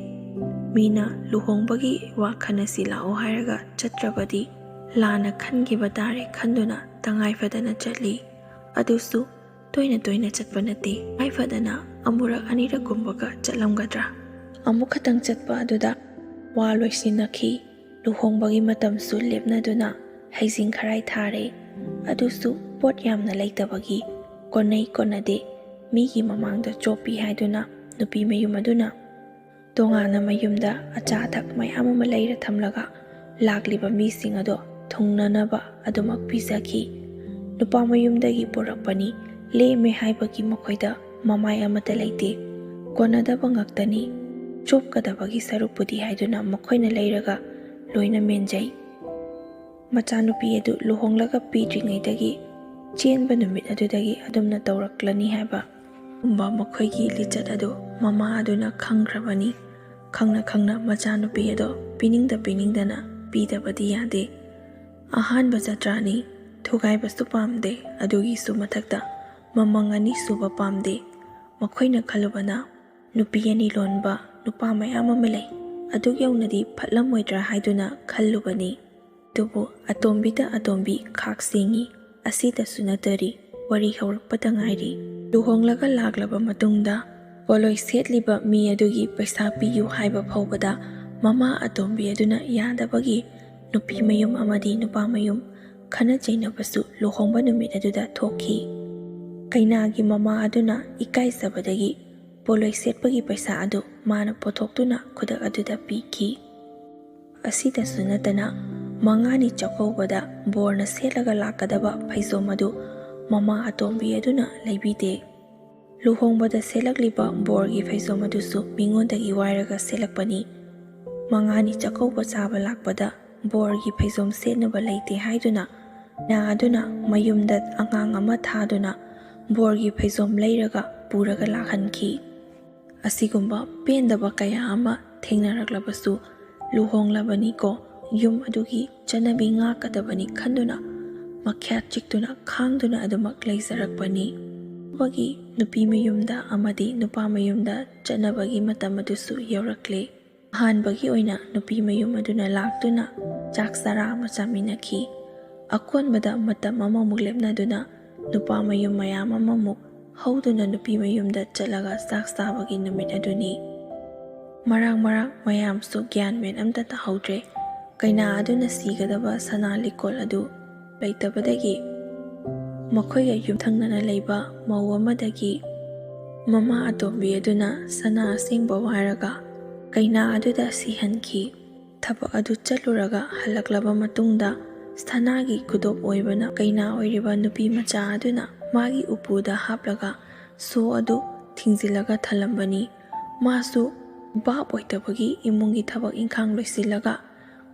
ꯃꯤꯅ ꯂꯨꯍꯣꯡꯕꯒꯤ ꯋꯥ ꯈꯟꯅꯁꯤ ꯂꯥꯛꯑꯣ ꯍꯥꯏꯔꯒ ꯆꯠꯇ꯭ꯔꯕꯗꯤ ꯂꯥꯟꯅ ꯈꯟꯈꯤꯕ ꯇꯥꯔꯦ ꯈꯟꯗꯨꯅ ꯇꯉꯥꯏ ꯐꯗꯅ ꯆꯠꯂꯤ꯫ ꯑꯗꯨꯁꯨ ꯇꯣꯏꯅ ꯇꯣꯏꯅ ꯆꯠꯄ ꯅꯠꯇꯦ꯫ ꯇꯉꯥꯏ ꯐꯗꯅ ꯑꯃꯨꯔꯛ ꯑꯅꯤꯔꯛꯀꯨꯝꯕꯒ ꯆꯠꯂꯝꯒꯗ꯭ꯔꯥ? ꯑꯃꯨꯛ ꯈꯛꯇꯪ ꯆꯠꯄ ꯑꯗꯨꯗ ꯋꯥ ꯂꯣꯏꯁꯤꯟꯅꯈꯤ꯫ ꯂꯨꯍꯣꯡꯕꯒꯤ ꯃꯇꯝꯁꯨ ꯂꯦꯞꯅꯗꯨꯅ ꯍꯩꯖꯤꯡ ꯈꯔꯥꯏ ꯊꯥꯔꯦ꯫ ꯑꯗꯨꯁꯨ ꯄꯣꯠ ꯌꯥꯝꯅ ꯂꯩꯇꯕꯒꯤ ꯀꯣꯟꯅꯩ ꯀꯣꯟꯅꯗꯦ ꯃꯤꯒꯤ ꯃꯃꯥꯡꯗ ꯆꯣꯞꯄꯤ ꯍꯥꯏꯗꯨꯅ ꯅꯨꯄꯤ ꯃꯌꯨꯝ ꯑꯗꯨꯅ ꯇꯣꯉꯥꯟꯅ ꯃꯌꯨꯝꯗ ꯑꯆꯥ ꯑꯊꯛ ꯃꯌꯥꯝ ꯑꯃ ꯂꯩꯔ ꯊꯝꯂꯒ ꯂꯥꯛꯂꯤꯕ ꯃꯤꯁꯤꯡ ꯑꯗꯣ ꯊꯨꯡꯅꯅꯕ ꯑꯗꯨꯃꯛ ꯄꯤꯖꯈꯤ꯫ ꯅꯨꯄꯥ ꯃꯌꯨꯝꯗꯒꯤ ꯄꯨꯔꯛꯄꯅꯤ, ꯂꯦꯝꯃꯦ ꯍꯥꯏꯕꯒꯤ ꯃꯈꯣꯏꯗ ꯃꯃꯥꯏ ꯑꯃꯠꯇ ꯂꯩꯇꯦ꯫ ꯀꯣꯟꯅꯗꯕ ꯉꯥꯛꯇꯅꯤ꯫ ꯆꯣꯞꯀꯗꯕꯒꯤ ꯁꯔꯨꯛꯄꯨꯗꯤ ꯍꯥꯏꯗꯨꯅ ꯃꯈꯣꯏꯅ ꯂꯩꯔꯒ ꯂꯣꯏꯅ ꯃꯦꯟꯖꯩ꯫ ꯃꯆꯥꯅꯨꯄꯤ ꯑꯗꯨ ꯂꯨꯍꯣꯡꯂꯒ ꯄꯤꯗ꯭ꯔꯤꯉꯩꯗꯒꯤ ꯆꯦꯟꯕ ꯅꯨꯃꯤꯠ ꯑꯗꯨꯗꯒꯤ ꯑꯗꯨꯝꯅ ꯇꯧꯔꯛꯂꯅꯤ ꯍꯥꯏꯕ ꯒꯨꯝꯕ ꯃꯈꯣꯏꯒꯤ ꯂꯤꯆꯠ ꯑꯗꯨ ꯃꯃꯥ ꯑꯗꯨꯅ ꯈꯪꯈ꯭ꯔꯕꯅꯤ꯫ ꯈꯪꯅ ꯈꯪꯅ ꯃꯆꯥꯅꯨꯄꯤ ꯑꯗꯣ ꯄꯤꯅꯤꯡꯗ ꯄꯤꯅꯤꯡꯗꯅ ꯄꯤꯗꯕꯗꯤ ꯌꯥꯗꯦ꯫ ꯑꯍꯥꯟꯕ ꯖꯇ꯭ꯔꯥꯅꯤ, ꯊꯨꯒꯥꯏꯕꯁꯨ ꯄꯥꯝꯗꯦ꯫ ꯑꯗꯨꯒꯤꯁꯨ ꯃꯊꯛꯇ ꯃꯃꯪ ꯑꯅꯤ ꯁꯨꯕ ꯄꯥꯝꯗꯦ꯫ ꯃꯈꯣꯏꯅ ꯈꯜꯂꯨꯕꯅ ꯅꯨꯄꯤ ꯑꯅꯤ ꯂꯣꯟꯕ ꯅꯨꯄꯥ ꯃꯌꯥꯝ ꯑꯃ ꯂꯩ, ꯑꯗꯨꯛ ꯌꯧꯅꯗꯤ ꯐꯠꯂꯝꯃꯣꯏꯗ꯭ꯔꯥ ꯍꯥꯏꯗꯨꯅ ꯈꯜꯂꯨꯕꯅꯤ꯫ ꯑꯗꯨꯕꯨ ꯑꯇꯣꯝꯕꯤꯗ ꯑꯇꯣꯝꯕꯤ ꯈꯥꯛ ꯁꯦꯡꯉꯤ꯫ ꯑꯁꯤꯗꯁꯨ ꯅꯠꯇꯔꯤ, ꯋꯥꯔꯤ ꯍꯧꯔꯛꯄꯗ ꯉꯥꯏꯔꯤ꯫ ꯂꯨꯍꯣꯡꯂꯒ ꯂꯥꯛꯂꯕ ꯃꯇꯨꯡꯗ ꯄꯣꯠꯂꯣꯏ ꯁꯦꯠꯂꯤꯕ ꯃꯤ ꯑꯗꯨꯒꯤ ꯄꯩꯁꯥ ꯄꯤꯌꯨ ꯍꯥꯏꯕ ꯐꯥꯎꯕꯗ ꯃꯃꯥ ꯑꯇꯣꯝꯕꯤ ꯑꯗꯨꯅ ꯌꯥꯗꯕꯒꯤ ꯅꯨꯄꯤ ꯃꯌꯨꯝ ꯑꯃꯗꯤ ꯅꯨꯄꯥ ꯃꯌꯨꯝ ꯈꯠꯅ ꯆꯩꯅꯕꯁꯨ ꯂꯨꯍꯣꯡꯕ ꯅꯨꯃꯤꯠ ꯑꯗꯨꯗ ꯊꯣꯛꯈꯤ꯫ ꯀꯩꯅꯥꯒꯤ ꯃꯃꯥ ꯑꯗꯨꯅ ꯏꯀꯥꯏꯖꯕꯗꯒꯤ ꯄꯣꯠꯂꯣꯏ ꯁꯦꯠꯄꯒꯤ ꯄꯩꯁꯥ ꯑꯗꯨ ꯃꯥꯅ ꯄꯨꯊꯣꯛꯇꯨꯅ ꯈꯨꯗꯛ ꯑꯗꯨꯗ ꯄꯤꯈꯤ꯫ ꯑꯁꯤꯗꯁꯨ ꯅꯠꯇꯅ, ꯃꯉꯥꯅꯤ ꯆꯥꯛꯀꯧꯕꯗ ꯕꯣꯔꯅ ꯁꯦꯠꯂꯒ ꯂꯥꯛꯀꯗꯕ ꯐꯩꯖꯣꯝ ꯑꯗꯨ ꯃꯃꯥ ꯑꯇꯣꯝꯕꯤ ꯑꯗꯨꯅ ꯂꯩꯕꯤꯗꯦ꯫ ꯂꯨꯍꯣꯡꯕꯗ ꯁꯦꯠꯂꯛꯂꯤꯕ ꯕꯣꯔꯒꯤ ꯐꯩꯖꯣꯝ ꯑꯗꯨꯁꯨ ꯃꯤꯉꯣꯟꯗꯒꯤ ꯋꯥꯏꯔꯒ ꯁꯦꯠꯂꯛꯄꯅꯤ꯫ ꯃꯉꯥꯅꯤ ꯆꯥꯛꯀꯧꯕ ꯆꯥꯕ ꯂꯥꯛꯄꯗ ꯕꯣꯔꯒꯤ ꯐꯩꯖꯣꯝ ꯁꯦꯠꯅꯕ ꯂꯩꯇꯦ ꯍꯥꯏꯗꯨꯅ, ꯀꯩꯅꯥ ꯑꯗꯨꯅ ꯃꯌꯨꯝꯗ ꯑꯉꯥꯡ ꯑꯃ ꯊꯥꯗꯨꯅ ꯕꯣꯔꯒꯤ ꯐꯩꯖꯣꯝ ꯂꯩꯔꯒ ꯄꯨꯔꯒ ꯂꯥꯛꯍꯟꯈꯤ꯫ ꯑꯁꯤꯒꯨꯝꯕ ꯄꯦꯟꯗꯕ ꯀꯌꯥ ꯑꯃ ꯊꯦꯡꯅꯔꯛꯂꯕꯁꯨ, ꯂꯨꯍꯣꯡꯂꯕꯅꯤꯀꯣ, ꯌꯨꯝ ꯑꯗꯨꯒꯤ ꯆꯠꯅꯕꯤ ꯉꯥꯛꯀꯗꯕꯅꯤ ꯈꯟꯗꯨꯅ ꯃꯈ꯭ꯌꯥꯠ ꯆꯤꯛꯇꯨꯅ ꯈꯥꯡꯗꯨꯅ ꯑꯗꯨꯃꯛ ꯂꯩꯖꯔꯛꯄꯅꯤ꯫ ꯅꯨꯄꯤ ꯃꯌꯨꯝꯗ ꯑꯃꯗꯤ ꯅꯨꯄꯥ ꯃꯌꯨꯝꯗ ꯆꯠꯅꯕꯒꯤ ꯃꯇꯝ ꯑꯗꯨꯁꯨ ꯌꯧꯔꯛꯂꯦ꯫ ꯑꯍꯥꯟꯕꯒꯤ ꯑꯣꯏꯅ ꯅꯨꯄꯤ ꯃꯌꯨꯝ ꯑꯗꯨꯅ ꯂꯥꯛꯇꯨꯅ ꯆꯥꯛ ꯆꯔꯥ ꯑꯃ ꯆꯥꯃꯤꯟꯅꯈꯤ꯫ ꯑꯀꯣꯟꯕꯗ ꯃꯇꯝ ꯑꯃꯃꯨꯛ ꯂꯦꯞꯅꯗꯨꯅ ꯅꯨꯄꯥ ꯃꯌꯨꯝ ꯃꯌꯥꯝ ꯑꯃꯃꯨꯛ ꯍꯧꯗꯨꯅ ꯅꯨꯄꯤ ꯃꯌꯨꯝꯗ ꯆꯠꯂꯒ ꯆꯥꯛ ꯆꯥꯕꯒꯤ ꯅꯨꯃꯤꯠ ꯑꯗꯨꯅꯤ꯫ ꯃꯔꯥꯡ ꯃꯔꯥꯡ ꯃꯌꯥꯝꯁꯨ ꯒ꯭ꯌꯥꯟ ꯃꯦꯟ ꯑꯝꯇ ꯇꯥꯍꯧꯗ꯭ꯔꯦ꯫ ꯀꯩꯅꯥ ꯑꯗꯨꯅ ꯁꯤꯒꯗꯕ ꯁꯅꯥ ꯂꯤꯛꯀꯣꯜ ꯑꯗꯨ ꯂꯩꯇꯕꯗꯒꯤ, ꯃꯈꯣꯏꯒ ꯌꯨꯝꯊꯪꯅꯅ ꯂꯩꯕ ꯃꯧ ꯑꯃꯗꯒꯤ ꯃꯃꯥ ꯑꯇꯣꯝꯕꯤ ꯑꯗꯨꯅ ꯁꯅꯥ ꯑꯁꯦꯡꯕ ꯋꯥꯏꯔꯒ ꯀꯩꯅꯥ ꯑꯗꯨꯗ ꯁꯤꯍꯟꯈꯤ꯫ ꯊꯕꯛ ꯑꯗꯨ ꯆꯠꯂꯨꯔꯒ ꯍꯜꯂꯛꯂꯕ ꯃꯇꯨꯡꯗ, ꯁꯅꯥꯒꯤ ꯈꯨꯗꯣꯞ ꯑꯣꯏꯕꯅ ꯀꯩꯅꯥ ꯑꯣꯏꯔꯤꯕ ꯅꯨꯄꯤ ꯃꯆꯥ ꯑꯗꯨꯅ ꯃꯥꯒꯤ ꯎꯄꯨꯗ ꯍꯥꯞꯂꯒ ꯁꯣ ꯑꯗꯨ ꯊꯤꯡꯖꯤꯜꯂꯒ ꯊꯜꯂꯝꯕꯅꯤ꯫ ꯃꯥꯁꯨ ꯚꯥꯞ ꯑꯣꯏꯗꯕꯒꯤ ꯏꯃꯨꯡꯒꯤ ꯊꯕꯛ ꯏꯪꯈꯥꯡ ꯂꯣꯏꯁꯤꯜꯂꯒ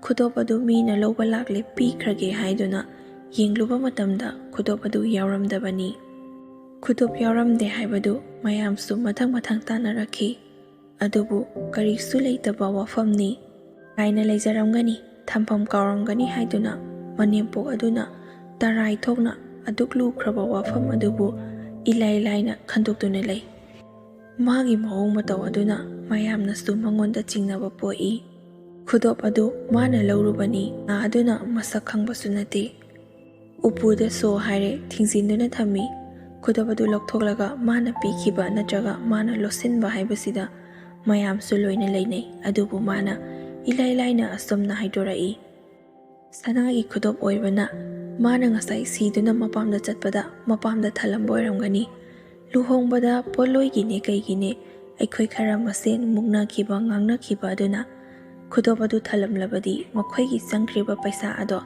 ꯈꯨꯗꯣꯞ ꯑꯗꯨ ꯃꯤꯅ ꯂꯧꯕ ꯂꯥꯛꯂꯦ, ꯄꯤꯈ꯭ꯔꯒꯦ ꯍꯥꯏꯗꯨꯅ ꯌꯦꯡꯂꯨꯕ ꯃꯇꯝꯗ ꯈꯨꯗꯣꯞ ꯑꯗꯨ ꯌꯥꯎꯔꯝꯗꯕꯅꯤ꯫ ꯈꯨꯗꯣꯞ ꯌꯥꯎꯔꯝꯗꯦ ꯍꯥꯏꯕꯗꯨ ꯃꯌꯥꯝꯁꯨ ꯃꯊꯪ ꯃꯊꯪ ꯇꯥꯟꯅꯔꯛꯈꯤ꯫ ꯑꯗꯨꯕꯨ ꯀꯔꯤꯁꯨ ꯂꯩꯇꯕ ꯋꯥꯐꯝꯅꯤ꯫ ꯀꯥꯏꯅ ꯂꯩꯖꯔꯝꯒꯅꯤ, ꯊꯝꯐꯝ ꯀꯥꯎꯔꯝꯒꯅꯤ ꯍꯥꯏꯗꯨꯅ ꯃꯅꯦꯝꯄꯣꯛ ꯑꯗꯨꯅ ꯇꯔꯥꯏ ꯊꯣꯛꯅ ꯑꯗꯨꯛ ꯂꯨꯈ꯭ꯔꯕ ꯋꯥꯐꯝ ꯑꯗꯨꯕꯨ ꯏꯂꯥꯏ ꯂꯥꯏꯅ ꯈꯟꯗꯣꯛꯇꯨꯅ ꯂꯩ꯫ ꯃꯥꯒꯤ ꯃꯑꯣꯡ ꯃꯇꯧ ꯑꯗꯨꯅ ꯃꯌꯥꯝꯅꯁꯨ ꯃꯉꯣꯟꯗ ꯆꯤꯡꯅꯕ ꯄꯣꯛꯏ꯫ ꯈꯨꯗꯣꯞ ꯑꯗꯨ ꯃꯥꯅ ꯂꯧꯔꯨꯕꯅꯤ꯫ ꯀꯅꯥ ꯑꯗꯨꯅ ꯃꯁꯛ ꯈꯪꯕꯁꯨ ꯅꯠꯇꯦ꯫ ꯎꯄꯨꯗ ꯁꯣ ꯍꯥꯏꯔꯦ ꯊꯤꯡꯖꯤꯟꯗꯨꯅ ꯊꯝꯃꯤ꯫ ꯈꯨꯗꯣꯞ ꯑꯗꯨ ꯂꯧꯊꯣꯛꯂꯒ ꯃꯥꯅ ꯄꯤꯈꯤꯕ ꯅꯠꯇ꯭ꯔꯒ ꯃꯥꯅ ꯂꯣꯠꯁꯤꯟꯕ ꯍꯥꯏꯕꯁꯤꯗ ꯃꯌꯥꯝꯁꯨ ꯂꯣꯏꯅ ꯂꯩꯅꯩ꯫ ꯑꯗꯨꯕꯨ ꯃꯥꯅ ꯏꯂꯥꯏ ꯂꯥꯏꯅ ꯑꯁꯨꯝꯅ ꯍꯥꯏꯗꯣꯔꯛꯏ, "ꯁꯅꯥꯒꯤ ꯈꯨꯗꯣꯞ ꯑꯣꯏꯕꯅ ꯃꯥꯅ ꯉꯁꯥꯏ ꯁꯤꯗꯨꯅ ꯃꯄꯥꯝꯗ ꯆꯠꯄꯗ ꯃꯄꯥꯝꯗ ꯊꯜꯂꯝꯕ ꯑꯣꯏꯔꯝꯒꯅꯤ꯫ ꯂꯨꯍꯣꯡꯕꯗ ꯄꯣꯠꯂꯣꯏꯒꯤꯅꯦ ꯀꯩꯒꯤꯅꯦ ꯑꯩꯈꯣꯏ ꯈꯔ ꯃꯁꯦꯟ ꯃꯨꯛꯅꯈꯤꯕ ꯉꯥꯡꯅꯈꯤꯕ ꯑꯗꯨꯅ ꯈꯨꯗꯣꯞ ꯑꯗꯨ ꯊꯜꯂꯝꯂꯕꯗꯤ ꯃꯈꯣꯏꯒꯤ ꯆꯪꯈ꯭ꯔꯤꯕ ꯄꯩꯁꯥ ꯑꯗꯣ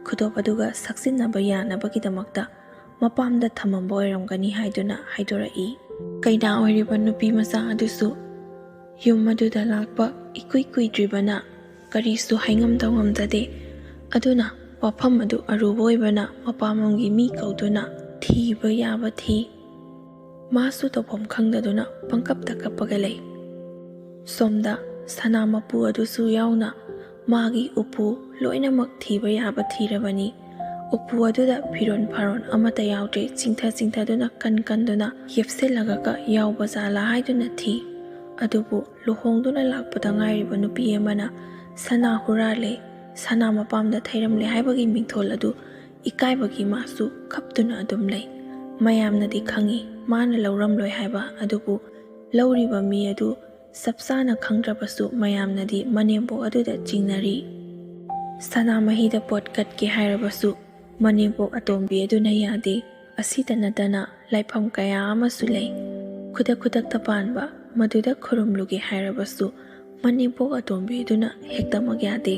ꯈꯨꯗꯣꯞ ꯑꯗꯨꯒ ꯁꯛꯆꯤꯟꯅꯕ ꯌꯥꯅꯕꯒꯤꯗꯃꯛꯇ ꯃꯄꯥꯝꯗ ꯊꯝꯃꯝꯕ ꯑꯣꯏꯔꯝꯒꯅꯤ" ꯍꯥꯏꯗꯨꯅ ꯍꯥꯏꯗꯣꯔꯛꯏ꯫ ꯀꯩꯅꯥ ꯑꯣꯏꯔꯤꯕ ꯅꯨꯄꯤ ꯃꯆꯥ ꯑꯗꯨꯁꯨ ꯌꯨꯝ ꯑꯗꯨꯗ ꯂꯥꯛꯄ ꯏꯀꯨꯏ ꯀꯨꯏꯗ꯭ꯔꯤꯕꯅ ꯀꯔꯤꯁꯨ ꯍꯥꯏꯉꯝꯗ ꯉꯝꯖꯗꯦ꯫ ꯑꯗꯨꯅ ꯋꯥꯐꯝ ꯑꯗꯨ ꯑꯔꯨꯕ ꯑꯣꯏꯕꯅ ꯃꯄꯥꯝꯂꯣꯝꯒꯤ ꯃꯤ ꯀꯧꯗꯨꯅ ꯊꯤꯕ ꯌꯥꯕ ꯊꯤ꯫ ꯃꯥꯁꯨ ꯇꯧꯐꯝ ꯈꯪꯗꯗꯨꯅ ꯄꯪꯀꯞꯇ ꯀꯞꯄꯒ ꯂꯩ꯫ ꯁꯣꯝꯗ ꯁꯅꯥ ꯃꯄꯨ ꯑꯗꯨꯁꯨ ꯌꯥꯎꯅ ꯃꯥꯒꯤ ꯎꯄꯨ ꯂꯣꯏꯅꯃꯛ ꯊꯤꯕ ꯌꯥꯕ ꯊꯤꯔꯕꯅꯤ꯫ ꯎꯄꯨ ꯑꯗꯨꯗ ꯐꯤꯔꯣꯟ ꯐꯥꯔꯣꯟ ꯑꯃꯠꯇ ꯌꯥꯎꯗ꯭ꯔꯦ꯫ ꯆꯤꯡꯊ ꯆꯤꯡꯊꯗꯨꯅ ꯀꯟ ꯀꯟꯗꯨꯅ ꯌꯦꯞꯁꯤꯜꯂꯒ ꯌꯥꯎꯕ ꯖꯥꯠꯂꯥ ꯍꯥꯏꯗꯨꯅ ꯊꯤ꯫ ꯑꯗꯨꯕꯨ ꯂꯨꯍꯣꯡꯗꯨꯅ ꯂꯥꯛꯄꯗ ꯉꯥꯏꯔꯤꯕ ꯅꯨꯄꯤ ꯑꯃꯅ ꯁꯅꯥ ꯍꯨꯔꯥꯜꯂꯦ, ꯁꯅꯥ ꯃꯄꯥꯝꯗ ꯊꯩꯔꯝꯂꯦ ꯍꯥꯏꯕꯒꯤ ꯃꯤꯡꯊꯣꯜ ꯑꯗꯨ ꯏꯀꯥꯏꯕꯒꯤ ꯃꯥꯁꯨ ꯀꯞꯇꯨꯅ ꯑꯗꯨꯝ ꯂꯩ꯫ ꯃꯌꯥꯝꯅꯗꯤ ꯈꯪꯏ ꯃꯥꯅ ꯂꯧꯔꯝꯂꯣꯏ ꯍꯥꯏꯕ, ꯑꯗꯨꯕꯨ ꯂꯧꯔꯤꯕ ꯃꯤ ꯑꯗꯨ ꯆꯞ ꯆꯥꯅ ꯈꯪꯗ꯭ꯔꯕꯁꯨ ꯃꯌꯥꯝꯅꯗꯤ ꯃꯅꯦꯝꯕꯣꯛ ꯑꯗꯨꯗ ꯆꯤꯡꯅꯔꯤ꯫ ꯁꯅꯥꯃꯍꯤꯗ ꯄꯣꯠ ꯀꯠꯀꯦ ꯍꯥꯏꯔꯕꯁꯨ ꯃꯅꯦꯝꯕꯣꯛ ꯑꯇꯣꯝꯕꯤ ꯑꯗꯨꯅ ꯌꯥꯗꯦ꯫ ꯑꯁꯤꯇ ꯅꯠꯇꯅ ꯂꯥꯏꯐꯝ ꯀꯌꯥ ꯑꯃꯁꯨ ꯂꯩ꯫ ꯈꯨꯗꯛ ꯈꯨꯗꯛꯇ ꯄꯥꯟꯕ, ꯃꯗꯨꯗ ꯈꯨꯔꯨꯝꯂꯨꯒꯦ ꯍꯥꯏꯔꯕꯁꯨ ꯃꯅꯦꯝꯕꯣꯛ ꯑꯇꯣꯝꯕꯤ ꯑꯗꯨꯅ ꯍꯦꯛꯇꯃꯛ ꯌꯥꯗꯦ꯫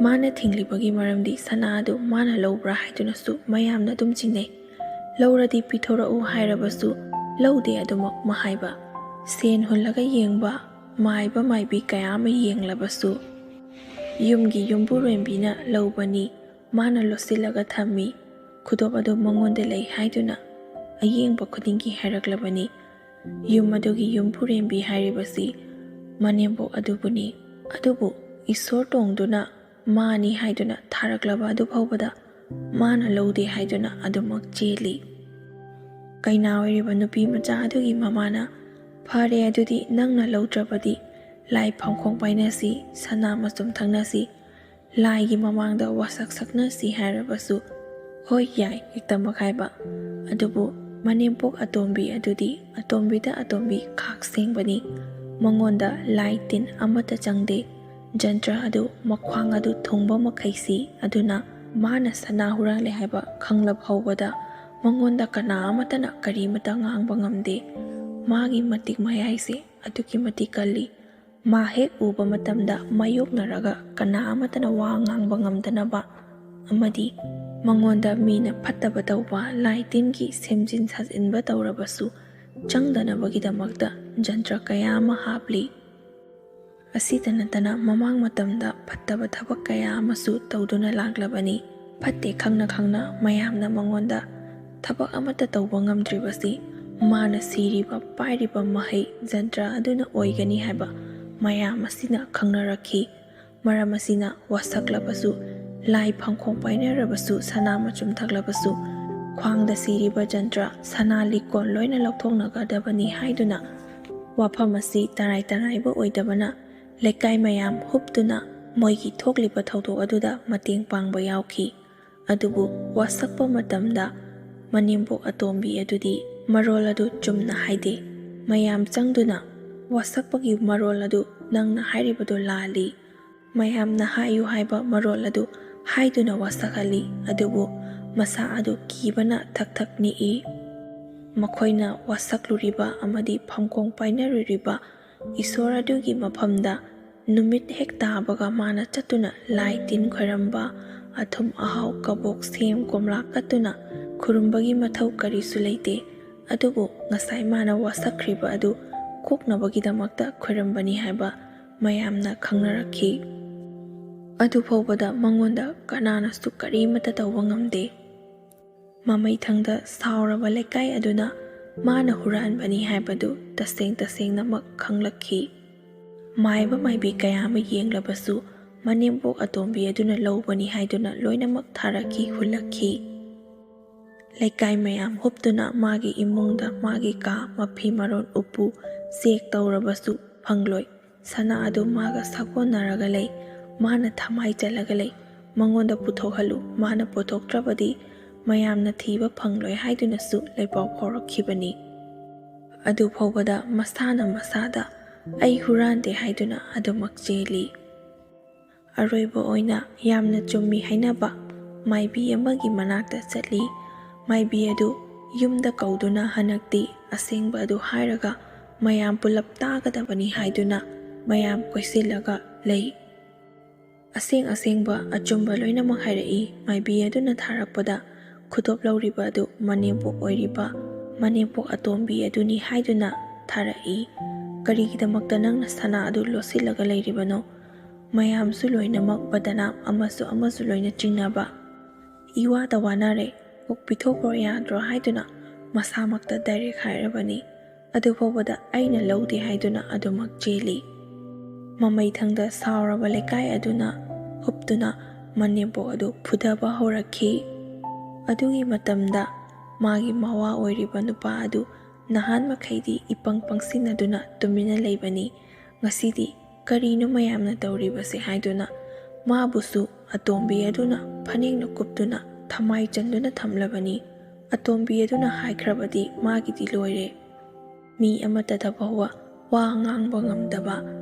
ꯃꯥꯅ ꯊꯤꯡꯂꯤꯕꯒꯤ ꯃꯔꯝꯗꯤ ꯁꯅꯥ ꯑꯗꯨ ꯃꯥꯅ ꯂꯧꯕ꯭ꯔꯥ ꯍꯥꯏꯗꯨꯅꯁꯨ ꯃꯌꯥꯝꯅ ꯑꯗꯨꯝ ꯆꯤꯡꯅꯩ꯫ ꯂꯧꯔꯗꯤ ꯄꯤꯊꯣꯔꯛꯎ ꯍꯥꯏꯔꯕꯁꯨ ꯂꯧꯗꯦ ꯑꯗꯨꯃꯛ ꯃꯍꯥꯏꯕ꯫ ꯁꯦꯟ ꯍꯨꯜꯂꯒ ꯌꯦꯡꯕ, ꯃꯥꯏꯕ ꯃꯥꯏꯕꯤ ꯀꯌꯥ ꯑꯃ ꯌꯦꯡꯂꯕꯁꯨ ꯌꯨꯝꯒꯤ ꯌꯨꯝꯕꯨꯔꯦꯝꯕꯤꯅ ꯂꯧꯕꯅꯤ, ꯃꯥꯅ ꯂꯣꯠꯁꯤꯜꯂꯒ ꯊꯝꯃꯤ, ꯈꯨꯗꯣꯞ ꯑꯗꯨ ꯃꯉꯣꯟꯗ ꯂꯩ ꯍꯥꯏꯗꯨꯅ ꯑꯌꯦꯡꯕ ꯈꯨꯗꯤꯡꯒꯤ ꯍꯥꯏꯔꯛꯂꯕꯅꯤ꯫ ꯌꯨꯝ ꯑꯗꯨꯒꯤ ꯌꯨꯝꯕꯨꯔꯦꯝꯕꯤ ꯍꯥꯏꯔꯤꯕꯁꯤ ꯃꯅꯦꯝꯕꯣꯛ ꯑꯗꯨꯕꯨꯅꯤ꯫ ꯑꯗꯨꯕꯨ ꯏꯁꯣꯔ ꯇꯣꯡꯗꯨꯅ ꯃꯥꯅꯤ ꯍꯥꯏꯗꯨꯅ ꯊꯥꯔꯛꯂꯕ ꯑꯗꯨ ꯐꯥꯎꯕꯗ ꯃꯥꯅ ꯂꯧꯗꯦ ꯍꯥꯏꯗꯨꯅ ꯑꯗꯨꯃꯛ ꯆꯦꯜꯂꯤ꯫ ꯀꯩꯅꯥ ꯑꯣꯏꯔꯤꯕ ꯅꯨꯄꯤ ꯃꯆꯥ ꯑꯗꯨꯒꯤ ꯃꯃꯥꯅ, "ꯐꯔꯦ, ꯑꯗꯨꯗꯤ ꯅꯪꯅ ꯂꯧꯗ꯭ꯔꯕꯗꯤ "ꯂꯥꯏ ꯐꯝꯈꯣꯡ ꯄꯥꯏꯅꯁꯤ, ꯁꯅꯥ ꯃꯆꯨꯝ ꯊꯛꯅꯁꯤ, ꯂꯥꯏꯒꯤ ꯃꯃꯥꯡꯗ ꯋꯥꯁꯛ ꯁꯛꯅꯁꯤ" ꯍꯥꯏꯔꯕꯁꯨ, "ꯍꯣꯏ, ꯌꯥꯏ" ꯍꯦꯛꯇꯃꯛ ꯍꯥꯏꯕ꯫ ꯑꯗꯨꯕꯨ ꯃꯅꯦꯝꯄꯣꯛ ꯑꯇꯣꯝꯕꯤ ꯑꯗꯨꯗꯤ ꯑꯇꯣꯝꯕꯤꯗ ꯑꯇꯣꯝꯕꯤ ꯈꯥꯛ ꯁꯦꯡꯕꯅꯤ꯫ ꯃꯉꯣꯟꯗ ꯂꯥꯏ ꯇꯤꯟ ꯑꯃꯠꯇ ꯆꯪꯗꯦ꯫ ꯖꯟꯇ꯭ꯔ ꯑꯗꯨ ꯃꯈ꯭ꯋꯥꯡ ꯑꯗꯨ ꯊꯨꯡꯕ ꯃꯈꯩꯁꯤ ꯑꯗꯨꯅ ꯃꯥꯅ ꯁꯅꯥ ꯍꯨꯔꯥꯜꯂꯦ ꯍꯥꯏꯕ ꯈꯪꯂꯛ ꯍꯧꯕꯗ ꯃꯉꯣꯟꯗ ꯀꯅꯥ ꯑꯃꯠꯇꯅ ꯀꯔꯤꯃꯇ ꯉꯥꯡꯕ ꯉꯝꯗꯦ꯫ ꯃꯥꯒꯤ ꯃꯇꯤꯛ ꯃꯌꯥꯏꯁꯦ ꯑꯗꯨꯛꯀꯤ ꯃꯇꯤꯛ ꯀꯜꯂꯤ꯫ ꯃꯥ ꯍꯦꯛ ꯎꯕ ꯃꯇꯝꯗ ꯃꯥꯌꯣꯛꯅꯔꯒ ꯀꯅꯥ ꯑꯃꯠꯇꯅ ꯋꯥ ꯉꯥꯡꯕ ꯉꯝꯗꯅꯕ ꯑꯃꯗꯤ ꯃꯉꯣꯟꯗ ꯃꯤꯅ ꯐꯠꯇꯕ ꯇꯧꯕ, ꯂꯥꯏ ꯇꯤꯟꯒꯤ ꯁꯦꯝꯖꯤꯟ ꯁꯥꯖꯤꯟꯕ ꯇꯧꯔꯕꯁꯨ ꯆꯪꯗꯅꯕꯒꯤꯗꯃꯛꯇ ꯖꯟꯇ꯭ꯔ ꯀꯌꯥ ꯑꯃ ꯍꯥꯞꯂꯤ꯫ ꯑꯁꯤꯇ ꯅꯠꯇꯅ ꯃꯃꯥꯡ ꯃꯇꯝꯗ ꯐꯠꯇꯕ ꯊꯕꯛ ꯀꯌꯥ ꯑꯃꯁꯨ ꯇꯧꯗꯨꯅ ꯂꯥꯛꯂꯕꯅꯤ꯫ ꯐꯠꯇꯦ ꯈꯪꯅ ꯈꯪꯅ ꯃꯌꯥꯝꯅ ꯃꯉꯣꯟꯗ ꯊꯕꯛ ꯑꯃꯠꯇ ꯇꯧꯕ ꯉꯝꯗ꯭ꯔꯤꯕꯁꯤ ꯃꯥꯅ ꯁꯤꯔꯤꯕ ꯄꯥꯏꯔꯤꯕ ꯃꯍꯩ ꯖꯟꯇ꯭ꯔ ꯑꯗꯨꯅ ꯑꯣꯏꯒꯅꯤ ꯍꯥꯏꯕ ꯃꯌꯥꯝ ꯑꯁꯤꯅ ꯈꯪꯅꯔꯛꯈꯤ꯫ ꯃꯔꯝ ꯑꯁꯤꯅ ꯋꯥꯁꯛꯂꯕꯁꯨ, ꯂꯥꯏ ꯐꯝꯈꯣꯡ ꯄꯥꯏꯅꯔꯕꯁꯨ, ꯁꯅꯥ ꯃꯆꯨꯝ ꯊꯛꯂꯕꯁꯨ, ꯈ꯭ꯋꯥꯡꯗ ꯁꯤꯔꯤꯕ ꯖꯟꯇ꯭ꯔ ꯁꯅꯥ ꯂꯤꯛꯀꯣꯟ ꯂꯣꯏꯅ ꯂꯧꯊꯣꯛꯅꯒꯗꯕꯅꯤ ꯍꯥꯏꯗꯨꯅ ꯋꯥꯐꯝ ꯑꯁꯤ ꯇꯔꯥꯏ ꯇꯔꯥꯏꯕ ꯑꯣꯏꯗꯕꯅ ꯂꯩꯀꯥꯏ ꯃꯌꯥꯝ ꯍꯨꯞꯇꯨꯅ ꯃꯣꯏꯒꯤ ꯊꯣꯛꯂꯤꯕ ꯊꯧꯗꯣꯛ ꯑꯗꯨꯗ ꯃꯇꯦꯡ ꯄꯥꯡꯕ ꯌꯥꯎꯈꯤ꯫ ꯑꯗꯨꯕꯨ ꯋꯥꯁꯛꯄ ꯃꯇꯝꯗ ꯃꯅꯦꯝꯕꯣꯛ ꯑꯇꯣꯝꯕꯤ ꯑꯗꯨꯗꯤ ꯃꯔꯣꯜ ꯑꯗꯨ ꯆꯨꯝꯅ ꯍꯥꯏꯗꯦ꯫ ꯃꯌꯥꯝ ꯆꯪꯗꯨꯅ ꯋꯥꯁꯛꯄꯒꯤ ꯃꯔꯣꯜ ꯑꯗꯨ ꯅꯪꯅ ꯍꯥꯏꯔꯤꯕꯗꯨ ꯂꯥꯜꯂꯤ꯫ ꯃꯌꯥꯝꯅ ꯍꯥꯏꯌꯨ ꯍꯥꯏꯕ ꯃꯔꯣꯜ ꯑꯗꯨ ꯍꯥꯏꯗꯨꯅ ꯋꯥꯁꯛꯍꯜꯂꯤ꯫ ꯑꯗꯨꯕꯨ ꯃꯁꯥ ꯑꯗꯨ ꯀꯤꯕꯅ ꯊꯛ ꯊꯛ ꯅꯤꯛꯏ꯫ ꯃꯈꯣꯏꯅ ꯋꯥꯁꯛꯂꯨꯔꯤꯕ ꯑꯃꯗꯤ ꯐꯝꯈꯣꯡ ꯄꯥꯏꯅꯔꯨꯔꯤꯕ ꯏꯁꯣꯔ ꯑꯗꯨꯒꯤ ꯃꯐꯝꯗ ꯅꯨꯃꯤꯠ ꯍꯦꯛ ꯇꯥꯕꯒ ꯃꯥꯅ ꯆꯠꯇꯨꯅ ꯂꯥꯏ ꯇꯤꯟ ꯈꯣꯏꯔꯝꯕ, ꯑꯊꯨꯝ ꯑꯍꯥꯎ, ꯀꯕꯣꯛ, ꯁꯦꯝ, ꯀꯣꯝꯂꯥ ꯀꯠꯇꯨꯅ ꯈꯨꯔꯨꯝꯕꯒꯤ ꯃꯊꯧ ꯀꯔꯤꯁꯨ ꯂꯩꯇꯦ꯫ ꯑꯗꯨꯕꯨ ꯉꯁꯥꯏ ꯃꯥꯅ ꯋꯥꯁꯛꯈ꯭ꯔꯤꯕ ꯑꯗꯨ ꯀꯣꯛꯅꯕꯒꯤꯗꯃꯛꯇ ꯈꯣꯏꯔꯝꯕꯅꯤ ꯍꯥꯏꯕ ꯃꯌꯥꯝꯅ ꯈꯪꯅꯔꯛꯈꯤ꯫ ꯑꯗꯨ ꯐꯥꯎꯕꯗ ꯃꯉꯣꯟꯗ ꯀꯅꯥꯅꯁꯨ ꯀꯔꯤꯃꯠꯇ ꯇꯧꯕ ꯉꯝꯗꯦ꯫ ꯃꯃꯩꯊꯪꯗ ꯁꯥꯎꯔꯕ ꯂꯩꯀꯥꯏ ꯑꯗꯨꯅ ꯃꯥꯅ ꯍꯨꯔꯥꯟꯕꯅꯤ ꯍꯥꯏꯕꯗꯨ ꯇꯁꯦꯡ ꯇꯁꯦꯡꯅꯃꯛ ꯈꯪꯂꯛꯈꯤ꯫ ꯃꯥꯏꯕ ꯃꯥꯏꯕꯤ ꯀꯌꯥ ꯑꯃ ꯌꯦꯡꯂꯕꯁꯨ ꯃꯅꯦꯝꯕꯣꯛ ꯑꯇꯣꯝꯕꯤ ꯑꯗꯨꯅ ꯂꯧꯕꯅꯤ ꯍꯥꯏꯗꯨꯅ ꯂꯣꯏꯅꯃꯛ ꯊꯥꯔꯛꯈꯤ, ꯍꯨꯜꯂꯛꯈꯤ꯫ ꯂꯩꯀꯥꯏ ꯃꯌꯥꯝ ꯍꯨꯞꯇꯨꯅ ꯃꯥꯒꯤ ꯏꯃꯨꯡꯗ ꯃꯥꯒꯤ ꯀꯥ, ꯃꯐꯤ ꯃꯔꯣꯟ, ꯎꯄꯨ ꯆꯦꯛ ꯇꯧꯔꯕꯁꯨ ꯐꯪꯂꯣꯏ꯫ ꯁꯅꯥ ꯑꯗꯨ ꯃꯥꯒ ꯁꯥꯒꯣꯟꯅꯔꯒ ꯂꯩ꯫ ꯃꯥꯅ ꯊꯃꯥꯏ ꯆꯜꯂꯒ ꯂꯩ꯫ ꯃꯉꯣꯟꯗ ꯄꯨꯊꯣꯛꯍꯜꯂꯨ꯫ ꯃꯥꯅ ꯄꯨꯊꯣꯛꯇ꯭ꯔꯕꯗꯤ ꯃꯌꯥꯝꯅ ꯊꯤꯕ ꯐꯪꯂꯣꯏ ꯍꯥꯏꯗꯨꯅꯁꯨ ꯂꯩꯄꯥꯎ ꯐꯥꯎꯔꯛꯈꯤꯕꯅꯤ꯫ ꯑꯗꯨ ꯐꯥꯎꯕꯗ ꯃꯁꯥꯅ ꯃꯁꯥꯗ "ꯑꯩ ꯍꯨꯔꯥꯟꯗꯦ" ꯍꯥꯏꯗꯨꯅ ꯑꯗꯨꯃꯛ ꯆꯦꯜꯂꯤ꯫ ꯑꯔꯣꯏꯕ ꯑꯣꯏꯅ ꯌꯥꯝꯅ ꯆꯨꯝꯃꯤ ꯍꯥꯏꯅꯕ ꯃꯥꯏꯕꯤ ꯑꯃꯒꯤ ꯃꯅꯥꯛꯇ ꯆꯠꯂꯤ꯫ ꯃꯥꯏꯕꯤ ꯑꯗꯨ ꯌꯨꯝꯗ ꯀꯧꯗꯨꯅ ꯍꯟꯗꯛꯇꯤ ꯑꯁꯦꯡꯕ ꯑꯗꯨ ꯍꯥꯏꯔꯒ ꯃꯌꯥꯝ ꯄꯨꯂꯞ ꯇꯥꯒꯗꯕꯅꯤ ꯍꯥꯏꯗꯨꯅ ꯃꯌꯥꯝ ꯀꯣꯏꯁꯤꯜꯂꯒ ꯂꯩ꯫ ꯑꯁꯦꯡ ꯑꯁꯦꯡꯕ ꯑꯆꯨꯝꯕ ꯂꯣꯏꯅꯃꯛ ꯍꯥꯏꯔꯛꯏ꯫ ꯃꯥꯏꯕꯤ ꯑꯗꯨꯅ ꯊꯥꯔꯛꯄꯗ ꯈꯨꯗꯣꯞ ꯂꯧꯔꯤꯕ ꯑꯗꯨ ꯃꯅꯦꯝꯄꯣꯛ ꯑꯣꯏꯔꯤꯕ ꯃꯅꯦꯝꯄꯣꯛ ꯑꯇꯣꯝꯕꯤ ꯑꯗꯨꯅꯤ ꯍꯥꯏꯗꯨꯅ ꯊꯥꯔꯛꯏ꯫ "ꯀꯔꯤꯒꯤꯗꯃꯛꯇ ꯅꯪꯅ ꯁꯅꯥ ꯑꯗꯨ ꯂꯣꯠꯁꯤꯜꯂꯒ ꯂꯩꯔꯤꯕꯅꯣ? ꯃꯌꯥꯝꯁꯨ ꯂꯣꯏꯅꯃꯛ ꯕꯗꯅꯥꯝ ꯑꯃꯁꯨ ꯑꯃꯁꯨ ꯂꯣꯏꯅ ꯆꯤꯡꯅꯕ꯫ ꯏꯋꯥꯗ ꯋꯥꯅꯔꯦ, ꯀꯣꯛ ꯄꯤꯊꯣꯛꯈ꯭ꯔꯣ ꯌꯥꯗ꯭ꯔꯣ?" ꯍꯥꯏꯗꯨꯅ ꯃꯁꯥꯃꯛꯇ ꯗꯥꯏꯔꯦꯛ ꯍꯥꯏꯔꯕꯅꯤ꯫ ꯑꯗꯨ ꯐꯥꯎꯕꯗ ꯑꯩꯅ ꯂꯧꯗꯦ ꯍꯥꯏꯗꯨꯅ ꯑꯗꯨꯃꯛ ꯆꯦꯜꯂꯤ꯫ ꯃꯃꯩꯊꯪꯗ ꯁꯥꯎꯔꯕ ꯂꯩꯀꯥꯏ ꯑꯗꯨꯅ ꯍꯨꯞꯇꯨꯅ ꯃꯅꯦꯝꯄꯣꯛ ꯑꯗꯨ ꯐꯨꯊꯕ ꯍꯧꯔꯛꯈꯤ꯫ ꯑꯗꯨꯒꯤ ꯃꯇꯝꯗ ꯃꯥꯒꯤ ꯃꯋꯥ ꯑꯣꯏꯔꯤꯕ ꯅꯨꯄꯥ ꯑꯗꯨ ꯅꯍꯥꯟ ꯃꯈꯩꯗꯤ ꯏꯄꯪ ꯄꯪꯁꯤꯟꯅꯗꯨꯅ ꯇꯨꯃꯤꯟꯅ ꯂꯩꯕꯅꯤ꯫ ꯉꯁꯤꯗꯤ "ꯀꯔꯤꯅꯣ ꯃꯌꯥꯝꯅ ꯇꯧꯔꯤꯕꯁꯦ?" ꯍꯥꯏꯗꯨꯅ ꯃꯥꯕꯨꯁꯨ ꯑꯇꯣꯝꯕꯤ ꯑꯗꯨꯅ ꯐꯅꯦꯛꯅ ꯀꯨꯞꯇꯨꯅ ꯊꯃꯥꯏ ꯆꯟꯗꯨꯅ ꯊꯝꯂꯕꯅꯤ꯫ ꯑꯇꯣꯝꯕꯤ ꯑꯗꯨꯅ ꯍꯥꯏꯈ꯭ꯔꯕꯗꯤ ꯃꯥꯒꯤꯗꯤ ꯂꯣꯏꯔꯦ꯫ ꯃꯤ ꯑꯃꯠꯇꯗ ꯐꯥꯎꯕ ꯋꯥ ꯉꯥꯡꯕ ꯉꯝꯗꯕ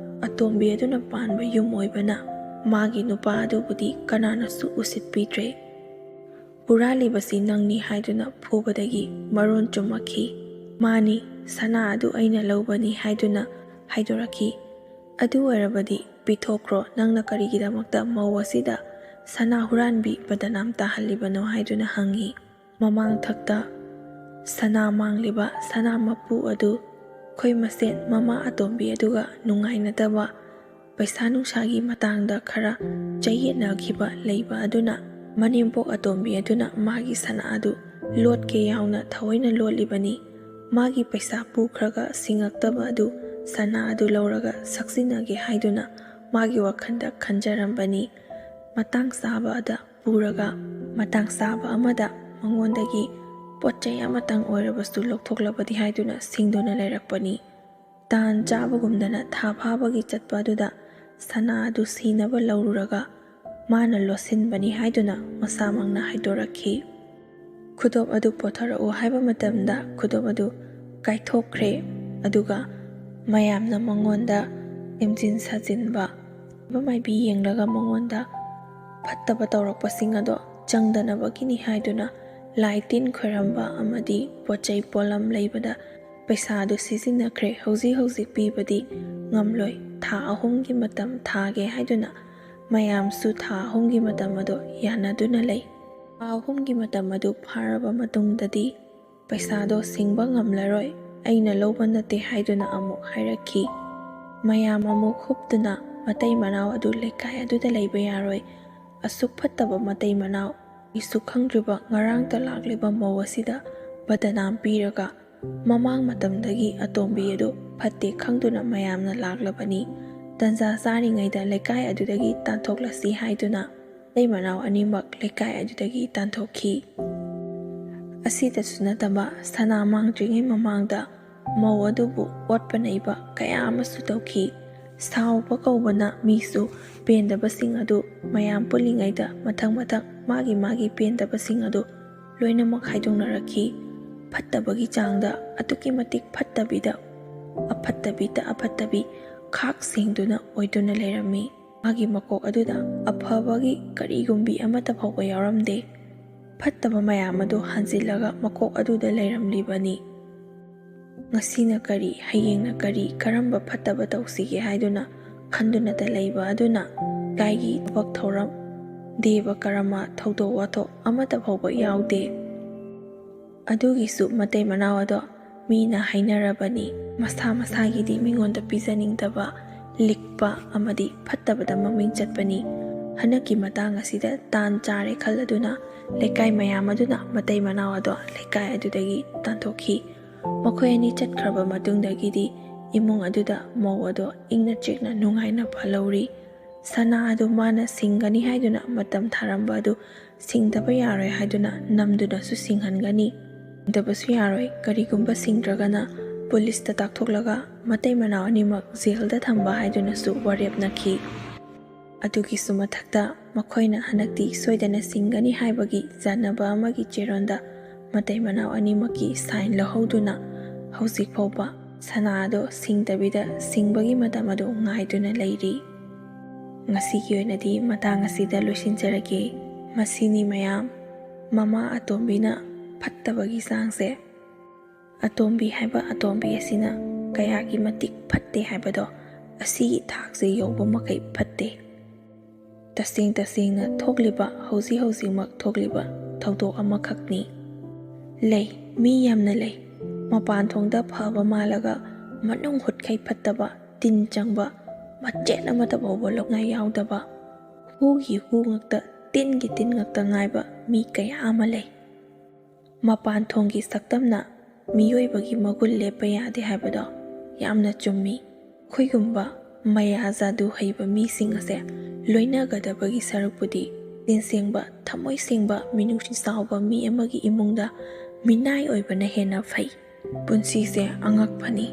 ꯑꯇꯣꯝꯕꯤ ꯑꯗꯨꯅ ꯄꯥꯟꯕ ꯌꯨꯝ ꯑꯣꯏꯕꯅ ꯃꯥꯒꯤ ꯅꯨꯄꯥ ꯑꯗꯨꯕꯨꯗꯤ ꯀꯅꯥꯅꯁꯨ ꯎꯁꯤꯠꯄꯤꯗ꯭ꯔꯦ꯫ "ꯍꯨꯔꯥꯜꯂꯤꯕꯁꯤ ꯅꯪꯅꯤ" ꯍꯥꯏꯗꯨꯅ ꯐꯨꯕꯗꯒꯤ ꯃꯔꯣꯟ ꯆꯨꯝꯃꯛꯈꯤ꯫ "ꯃꯥꯅꯤ, ꯁꯅꯥ ꯑꯗꯨ ꯑꯩꯅ ꯂꯧꯕꯅꯤ" ꯍꯥꯏꯗꯨꯅ ꯍꯥꯏꯗꯣꯔꯛꯈꯤ꯫ "ꯑꯗꯨ ꯑꯣꯏꯔꯕꯗꯤ ꯄꯤꯊꯣꯛꯈ꯭ꯔꯣ, ꯅꯪꯅ ꯀꯔꯤꯒꯤꯗꯃꯛꯇ ꯃꯧ ꯑꯁꯤꯗ ꯁꯅꯥ ꯍꯨꯔꯥꯟꯕꯤ ꯕꯗꯅꯥꯝ ꯇꯥꯍꯜꯂꯤꯕꯅꯣ?" ꯍꯥꯏꯗꯨꯅ ꯍꯪꯉꯤ꯫ ꯃꯃꯥꯡꯊꯛꯇ ꯁꯅꯥ ꯃꯥꯡꯂꯤꯕ ꯁꯅꯥ ꯃꯄꯨ ꯑꯗꯨ ꯑꯩꯈꯣꯏ ꯃꯁꯦꯟ ꯃꯃꯥ ꯑꯇꯣꯝꯕꯤ ꯑꯗꯨꯒ ꯅꯨꯡꯉꯥꯏꯅꯗꯕ, ꯄꯩꯁꯥ ꯅꯨꯡꯁꯥꯒꯤ ꯃꯇꯥꯡꯗ ꯈꯔ ꯆꯌꯦꯠꯅꯈꯤꯕ ꯂꯩꯕ ꯑꯗꯨꯅ ꯃꯅꯦꯝꯄꯣꯛ ꯑꯇꯣꯝꯕꯤ ꯑꯗꯨꯅ ꯃꯥꯒꯤ ꯁꯅꯥ ꯑꯗꯨ ꯂꯣꯠꯀꯦ ꯌꯥꯎꯅ ꯊꯑꯣꯏꯅ ꯂꯣꯠꯂꯤꯕꯅꯤ꯫ ꯃꯥꯒꯤ ꯄꯩꯁꯥ ꯄꯨꯈ꯭ꯔꯒ ꯁꯤꯡꯉꯛꯇꯕ ꯑꯗꯨ ꯁꯅꯥ ꯑꯗꯨ ꯂꯧꯔꯒ ꯁꯛꯆꯤꯟꯅꯒꯦ ꯍꯥꯏꯗꯨꯅ ꯃꯥꯒꯤ ꯋꯥꯈꯜꯗ ꯈꯟꯖꯔꯝꯕꯅꯤ꯫ ꯃꯇꯥꯡ ꯆꯥꯕꯗ ꯄꯨꯔꯒ ꯃꯇꯥꯡ ꯆꯥꯕ ꯑꯃꯗ ꯃꯉꯣꯟꯗꯒꯤ ꯄꯣꯠ ꯆꯩ ꯑꯃꯇꯪ ꯑꯣꯏꯔꯕꯁꯨ ꯂꯧꯊꯣꯛꯂꯕꯗꯤ ꯍꯥꯏꯗꯨꯅ ꯁꯤꯡꯗꯨꯅ ꯂꯩꯔꯛꯄꯅꯤ꯫ ꯇꯥꯟ ꯆꯥꯕꯒꯨꯝꯗꯅ ꯊꯥ ꯐꯥꯕꯒꯤ ꯆꯠꯄ ꯑꯗꯨꯗ ꯁꯅꯥ ꯑꯗꯨ ꯁꯤꯅꯕ ꯂꯧꯔꯨꯔꯒ ꯃꯥꯅ ꯂꯣꯠꯁꯤꯟꯕꯅꯤ ꯍꯥꯏꯗꯨꯅ ꯃꯁꯥꯃꯛꯅ ꯍꯥꯏꯗꯣꯔꯛꯈꯤ꯫ ꯈꯨꯗꯣꯞ ꯑꯗꯨ ꯄꯣꯊꯣꯔꯛꯎ ꯍꯥꯏꯕ ꯃꯇꯝꯗ ꯈꯨꯗꯣꯞ ꯑꯗꯨ ꯀꯥꯏꯊꯣꯛꯈ꯭ꯔꯦ꯫ ꯑꯗꯨꯒ ꯃꯌꯥꯝꯅ ꯃꯉꯣꯟꯗ ꯁꯦꯝꯖꯤꯟ ꯁꯥꯖꯤꯟꯕ ꯃꯥꯏꯕꯤ ꯌꯦꯡꯂꯒ ꯃꯉꯣꯟꯗ ꯐꯠꯇꯕ ꯇꯧꯔꯛꯄꯁꯤꯡ ꯑꯗꯣ ꯆꯪꯗꯅꯕꯒꯤꯅꯤ ꯍꯥꯏꯗꯨꯅ ꯂꯥꯏ ꯇꯤꯟ ꯈꯣꯏꯔꯝꯕ ꯑꯃꯗꯤ ꯄꯣꯠ ꯆꯩ ꯄꯣꯠꯂꯝ ꯂꯩꯕꯗ ꯄꯩꯁꯥ ꯑꯗꯨ ꯁꯤꯖꯤꯟꯅꯈ꯭ꯔꯦ꯫ ꯍꯧꯖꯤꯛ ꯍꯧꯖꯤꯛ ꯄꯤꯕꯗꯤ ꯉꯝꯂꯣꯏ꯫ ꯊꯥ ꯑꯍꯨꯝꯒꯤ ꯃꯇꯝ ꯊꯥꯒꯦ ꯍꯥꯏꯗꯨꯅ ꯃꯌꯥꯝꯁꯨ ꯊꯥ ꯑꯍꯨꯝꯒꯤ ꯃꯇꯝ ꯑꯗꯨ ꯌꯥꯅꯗꯨꯅ ꯂꯩ꯫ ꯊꯥ ꯑꯍꯨꯝꯒꯤ ꯃꯇꯝ ꯑꯗꯨ ꯐꯥꯔꯕ ꯃꯇꯨꯡꯗꯗꯤ ꯄꯩꯁꯥꯗꯣ ꯁꯤꯡꯕ ꯉꯝꯂꯔꯣꯏ, ꯑꯩꯅ ꯂꯧꯕ ꯅꯠꯇꯦ ꯍꯥꯏꯗꯨꯅ ꯑꯃꯨꯛ ꯍꯥꯏꯔꯛꯈꯤ꯫ ꯃꯌꯥꯝ ꯑꯃꯨꯛ ꯍꯨꯞꯇꯨꯅ ꯃꯇꯩ ꯃꯅꯥꯎ ꯑꯗꯨ ꯂꯩꯀꯥꯏ ꯑꯗꯨꯗ ꯂꯩꯕ ꯌꯥꯔꯣꯏ꯫ ꯑꯁꯨꯛ ꯐꯠꯇꯕ ꯃꯇꯩ ꯃꯅꯥꯎ, ꯏꯁꯨ ꯈꯪꯗ꯭ꯔꯤꯕ ꯉꯔꯥꯡꯇ ꯂꯥꯛꯂꯤꯕ ꯃꯧ ꯑꯁꯤꯗ ꯕꯗꯅꯥꯝ ꯄꯤꯔꯒ ꯃꯃꯥꯡ ꯃꯇꯝꯗꯒꯤ ꯑꯇꯣꯝꯕꯤ ꯑꯗꯨ ꯐꯠꯇꯦ ꯈꯪꯗꯨꯅ ꯃꯌꯥꯝꯅ ꯂꯥꯛꯂꯕꯅꯤ꯫ ꯇꯟꯖꯥ ꯆꯥꯔꯤꯉꯩꯗ ꯂꯩꯀꯥꯏ ꯑꯗꯨꯗꯒꯤ ꯇꯥꯟꯊꯣꯛꯂꯁꯤ ꯍꯥꯏꯗꯨꯅ ꯃꯇꯩ ꯃꯅꯥꯎ ꯑꯅꯤꯃꯛ ꯂꯩꯀꯥꯏ ꯑꯗꯨꯗꯒꯤ ꯇꯥꯟꯊꯣꯛꯈꯤ꯫ ꯑꯁꯤꯗꯁꯨ ꯅꯠꯇꯕ ꯁꯅꯥ ꯃꯥꯡꯗ꯭ꯔꯤꯉꯩ ꯃꯃꯥꯡꯗ ꯃꯧ ꯑꯗꯨꯕꯨ ꯑꯣꯠꯄ ꯅꯩꯕ ꯀꯌꯥ ꯑꯃꯁꯨ ꯇꯧꯈꯤ꯫ ꯁꯥꯎꯕ ꯀꯧꯕꯅ ꯃꯤꯁꯨ ꯄꯦꯟꯗꯕꯁꯤꯡ ꯑꯗꯨ ꯃꯌꯥꯝ ꯄꯨꯜꯂꯤꯉꯩꯗ ꯃꯊꯪ ꯃꯊꯪ ꯃꯥꯒꯤ ꯃꯥꯒꯤ ꯄꯦꯟꯗꯕꯁꯤꯡ ꯑꯗꯨ ꯂꯣꯏꯅꯃꯛ ꯍꯥꯏꯗꯣꯛꯅꯔꯛꯈꯤ꯫ ꯐꯠꯇꯕꯒꯤ ꯆꯥꯡꯗ ꯑꯗꯨꯛꯀꯤ ꯃꯇꯤꯛ ꯐꯠꯇꯕꯤꯗ ꯑꯐꯠꯇꯕꯤꯗ ꯑꯐꯠꯇꯕꯤ ꯈꯥꯛ ꯁꯦꯡꯗꯨꯅ ꯑꯣꯏꯗꯨꯅ ꯂꯩꯔꯝꯃꯤ꯫ ꯃꯥꯒꯤ ꯃꯀꯣꯛ ꯑꯗꯨꯗ ꯑꯐꯕꯒꯤ ꯀꯔꯤꯒꯨꯝꯕꯤ ꯑꯃꯠꯇ ꯐꯥꯎꯕ ꯌꯥꯎꯔꯝꯗꯦ꯫ ꯐꯠꯇꯕ ꯃꯌꯥꯝ ꯑꯗꯨ ꯍꯟꯖꯤꯜꯂꯒ ꯃꯀꯣꯛ ꯑꯗꯨꯗ ꯂꯩꯔꯝꯂꯤꯕꯅꯤ꯫ ꯉꯁꯤꯅ ꯀꯔꯤ, ꯍꯌꯦꯡꯅ ꯀꯔꯤ, ꯀꯔꯝꯕ ꯐꯠꯇꯕ ꯇꯧꯁꯤꯒꯦ ꯍꯥꯏꯗꯨꯅ ꯈꯟꯗꯨꯅꯇ ꯂꯩꯕ ꯑꯗꯨꯅ ꯂꯩꯀꯥꯏꯒꯤ ꯊꯕꯛ ꯊꯧꯔꯝ, ꯗꯦꯕ ꯀꯔꯃ, ꯊꯧꯗꯣꯛ ꯋꯥꯊꯣꯛ ꯑꯃꯠꯇ ꯐꯥꯎꯕ ꯌꯥꯎꯗꯦ꯫ ꯑꯗꯨꯒꯤꯁꯨ ꯃꯇꯩ ꯃꯅꯥꯎ ꯑꯗꯣ ꯃꯤꯅ ꯍꯥꯏꯅꯔꯕꯅꯤ, ꯃꯁꯥ ꯃꯁꯥꯒꯤꯗꯤ ꯃꯤꯉꯣꯟꯗ ꯄꯤꯖꯅꯤꯡꯗꯕ, ꯂꯤꯛꯄ ꯑꯃꯗꯤ ꯐꯠꯇꯕꯗ ꯃꯃꯤꯡ ꯆꯠꯄꯅꯤ꯫ ꯍꯟꯗꯛꯀꯤ ꯃꯇꯥꯡ ꯑꯁꯤꯗ ꯇꯥꯟ ꯆꯥꯔꯦ ꯈꯜꯂꯗꯨꯅ ꯂꯩꯀꯥꯏ ꯃꯌꯥꯝ ꯑꯗꯨꯅ ꯃꯇꯩ ꯃꯅꯥꯎ ꯑꯗꯣ ꯂꯩꯀꯥꯏ ꯑꯗꯨꯗꯒꯤ ꯇꯥꯟꯊꯣꯛꯈꯤ꯫ ꯃꯈꯣꯏ ꯑꯅꯤ ꯆꯠꯈ꯭ꯔꯕ ꯃꯇꯨꯡꯗꯒꯤꯗꯤ ꯏꯃꯨꯡ ꯑꯗꯨꯗ ꯃꯧ ꯑꯗꯣ ꯏꯪꯅ ꯆꯤꯛꯅ ꯅꯨꯡꯉꯥꯏꯅ ꯄꯥꯜꯍꯧꯔꯤ꯫ ꯁꯅꯥ ꯑꯗꯨ ꯃꯥꯅ ꯁꯤꯡꯒꯅꯤ ꯍꯥꯏꯗꯨꯅ ꯃꯇꯝ ꯊꯥꯔꯝꯕ ꯑꯗꯨ ꯁꯤꯡꯗꯕ ꯌꯥꯔꯣꯏ ꯍꯥꯏꯗꯨꯅ ꯅꯝꯗꯨꯅꯁꯨ ꯁꯤꯡꯍꯟꯒꯅꯤ꯫ ꯁꯤꯡꯗꯕꯁꯨ ꯌꯥꯔꯣꯏ, ꯀꯔꯤꯒꯨꯝꯕ ꯁꯤꯡꯗ꯭ꯔꯒꯅ ꯄꯨꯂꯤꯁꯇ ꯇꯥꯛꯊꯣꯛꯂꯒ ꯃꯇꯩ ꯃꯅꯥꯎ ꯑꯅꯤꯃꯛ ꯖꯦꯜꯗ ꯊꯝꯕ ꯍꯥꯏꯗꯨꯅꯁꯨ ꯋꯥꯔꯦꯞꯅꯈꯤ꯫ ꯑꯗꯨꯒꯤꯁꯨ ꯃꯊꯛꯇ ꯃꯈꯣꯏꯅ ꯍꯟꯗꯛꯇꯤ ꯁꯣꯏꯗꯅ ꯁꯤꯡꯒꯅꯤ ꯍꯥꯏꯕꯒꯤ ꯆꯥꯟꯅꯕ ꯑꯃꯒꯤ ꯆꯦꯔꯣꯟꯗ ꯃꯇꯩ ꯃꯅꯥꯎ ꯑꯅꯤꯃꯛꯀꯤ ꯁꯥꯏꯟ ꯂꯧꯍꯧꯗꯨꯅ ꯍꯧꯖꯤꯛ ꯐꯥꯎꯕ ꯁꯅꯥ ꯑꯗꯣ ꯁꯤꯡꯗꯕꯤꯗ ꯁꯤꯡꯕꯒꯤ ꯃꯇꯝ ꯑꯗꯨ ꯉꯥꯏꯗꯨꯅ ꯂꯩꯔꯤ꯫ ꯉꯁꯤꯒꯤ ꯑꯣꯏꯅꯗꯤ ꯃꯇꯥꯡ ꯑꯁꯤꯗ ꯂꯣꯏꯁꯤꯟꯖꯔꯒꯦ꯫ ꯃꯁꯤꯅꯤ ꯃꯌꯥꯝ, ꯃꯃꯥ ꯑꯇꯣꯝꯕꯤꯅ ꯐꯠꯇꯕꯒꯤ ꯆꯥꯡꯁꯦ꯫ ꯑꯇꯣꯝꯕꯤ ꯍꯥꯏꯕ ꯑꯇꯣꯝꯕꯤ ꯑꯁꯤꯅ ꯀꯌꯥꯒꯤ ꯃꯇꯤꯛ ꯐꯠꯇꯦ ꯍꯥꯏꯕꯗꯣ ꯑꯁꯤꯒꯤ ꯊꯥꯛꯁꯦ ꯌꯧꯕ ꯃꯈꯩ ꯐꯠꯇꯦ꯫ ꯇꯁꯦꯡ ꯇꯁꯦꯡꯅ ꯊꯣꯛꯂꯤꯕ, ꯍꯧꯖꯤꯛ ꯍꯧꯖꯤꯛꯃꯛ ꯊꯣꯛꯂꯤꯕ ꯊꯧꯗꯣꯛ ꯑꯃꯈꯛꯅꯤ꯫ ꯂꯩ, ꯃꯤ ꯌꯥꯝꯅ ꯂꯩ꯫ ꯃꯄꯥꯟ ꯊꯣꯡꯗ ꯐꯕ ꯃꯥꯜꯂꯒ ꯃꯅꯨꯡ ꯍꯨꯠꯈꯩ ꯐꯠꯇꯕ, ꯇꯤꯟ ꯆꯪꯕ, ꯃꯆꯦꯠ ꯑꯃꯠꯇ ꯐꯥꯎꯕ ꯂꯧꯅ ꯌꯥꯎꯗꯕ, ꯍꯨꯒꯤ ꯍꯨ ꯉꯛꯇ, ꯇꯤꯟꯒꯤ ꯇꯤꯟ ꯉꯛꯇ ꯉꯥꯏꯕ ꯃꯤ ꯀꯌꯥ ꯑꯃ ꯂꯩ꯫ ꯃꯄꯥꯟ ꯊꯣꯡꯒꯤ ꯁꯛꯇꯝꯅ ꯃꯤꯑꯣꯏꯕꯒꯤ ꯃꯒꯨꯟ ꯂꯦꯞꯄ ꯌꯥꯗꯦ ꯍꯥꯏꯕꯗꯣ ꯌꯥꯝꯅ ꯆꯨꯝꯃꯤ꯫ ꯑꯩꯈꯣꯏꯒꯨꯝꯕ ꯃꯌꯥ ꯖꯥꯗꯨ ꯍꯩꯕ ꯃꯤꯁꯤꯡ ꯑꯁꯦ ꯂꯣꯏꯅꯒꯗꯕꯒꯤ ꯁꯔꯨꯛꯄꯨꯗꯤ ꯆꯤꯟ ꯁꯦꯡꯕ, ꯊꯃꯣꯏ ꯁꯦꯡꯕ, ꯃꯤꯅꯨꯡꯁꯤ ꯆꯥꯎꯕ ꯃꯤ ꯑꯃꯒꯤ ꯏꯃꯨꯡꯗ ꯃꯤꯅꯥꯏ ꯑꯣꯏꯕꯅ ꯍꯦꯟꯅ ꯐꯩ꯫ ꯄꯨꯟꯁꯤꯁꯦ ꯑꯉꯛꯄꯅꯤ꯫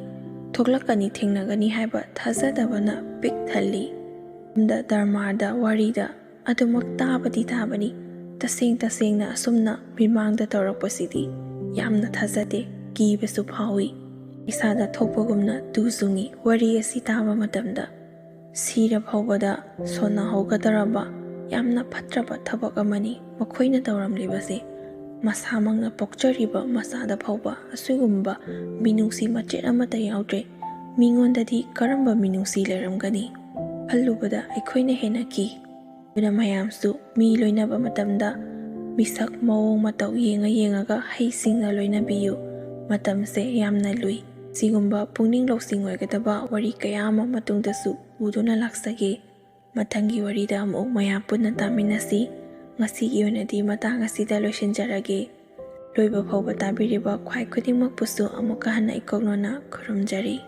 ꯊꯣꯛꯂꯛꯀꯅꯤ, ꯊꯦꯡꯅꯒꯅꯤ ꯍꯥꯏꯕ ꯊꯥꯖꯗꯕꯅ ꯄꯤꯛ ꯊꯜꯂꯤ꯫ ꯁꯣꯝꯗ ꯗꯔꯃꯥꯔꯗ ꯋꯥꯔꯤꯗ ꯑꯗꯨꯃꯛ ꯇꯥꯕꯗꯤ ꯇꯥꯕꯅꯤ꯫ ꯇꯁꯦꯡ ꯇꯁꯦꯡꯅ ꯑꯁꯨꯝꯅ ꯃꯤꯃꯥꯡꯗ ꯇꯧꯔꯛꯄꯁꯤꯗꯤ ꯌꯥꯝꯅ ꯊꯥꯖꯗꯦ, ꯀꯤꯕꯁꯨ ꯐꯥꯎꯏ꯫ ꯏꯁꯥꯗ ꯊꯣꯛꯄꯒꯨꯝꯅ ꯇꯨ ꯆꯨꯡꯏ꯫ ꯋꯥꯔꯤ ꯑꯁꯤ ꯇꯥꯕ ꯃꯇꯝꯗ ꯁꯤꯔ ꯐꯥꯎꯕꯗ ꯁꯣꯟꯅꯍꯧꯒꯗꯧꯔꯕ ꯌꯥꯝꯅ ꯐꯠꯇ꯭ꯔꯕ ꯊꯕꯛ ꯑꯃꯅꯤ꯫ ꯃꯈꯣꯏꯅ ꯇꯧꯔꯝꯂꯤꯕꯁꯦ ꯃꯁꯥꯃꯛꯅ ꯄꯣꯛꯆꯔꯤꯕ ꯃꯆꯥꯗ ꯐꯥꯎꯕ ꯑꯁꯤꯒꯨꯝꯕ ꯃꯤꯅꯨꯡꯁꯤ ꯃꯆꯦꯠ ꯑꯃꯠꯇ ꯌꯥꯎꯗ꯭ꯔꯦ꯫ ꯃꯤꯉꯣꯟꯗꯗꯤ ꯀꯔꯝꯕ ꯃꯤꯅꯨꯡꯁꯤ ꯂꯩꯔꯝꯒꯅꯤ? ꯈꯜꯂꯨꯕꯗ ꯑꯩꯈꯣꯏꯅ ꯍꯦꯟꯅ ꯀꯤ꯫ ꯑꯗꯨꯅ ꯃꯌꯥꯝꯁꯨ ꯃꯤ ꯂꯣꯏꯅꯕ ꯃꯇꯝꯗ ꯃꯤꯁꯛ ꯃꯑꯣꯡ ꯃꯇꯧ ꯌꯦꯡꯉ ꯌꯦꯡꯉꯒ ꯍꯩꯁꯤꯡꯅ ꯂꯣꯏꯅꯕꯤꯌꯨ꯫ ꯃꯇꯝꯁꯦ ꯌꯥꯝꯅ ꯂꯨꯏ꯫ ꯁꯤꯒꯨꯝꯕ ꯄꯨꯛꯅꯤꯡ ꯂꯧꯁꯤꯡ ꯑꯣꯏꯒꯗꯕ ꯋꯥꯔꯤ ꯀꯌꯥ ꯑꯃ ꯃꯇꯨꯡꯗꯁꯨ ꯄꯨꯗꯨꯅ ꯂꯥꯛꯆꯒꯦ꯫ ꯃꯊꯪꯒꯤ ꯋꯥꯔꯤꯗ ꯑꯃꯨꯛ ꯃꯌꯥꯝ ꯄꯨꯟꯅ ꯇꯥꯃꯤꯟꯅꯁꯤ꯫ ꯉꯁꯤꯒꯤ ꯑꯣꯏꯅꯗꯤ ꯃꯇꯥꯡ ꯑꯁꯤꯗ ꯂꯣꯏꯁꯤꯟꯖꯔꯒꯦ꯫ ꯂꯣꯏꯕ ꯐꯥꯎꯕ ꯇꯥꯕꯤꯔꯤꯕ ꯈ꯭ꯋꯥꯏ ꯈꯨꯗꯤꯡꯃꯛꯄꯨꯁꯨ ꯑꯃꯨꯛꯀ ꯍꯟꯅ ꯏꯀꯣꯛꯅꯣꯅ ꯈꯨꯔꯨꯝꯖꯔꯤ꯫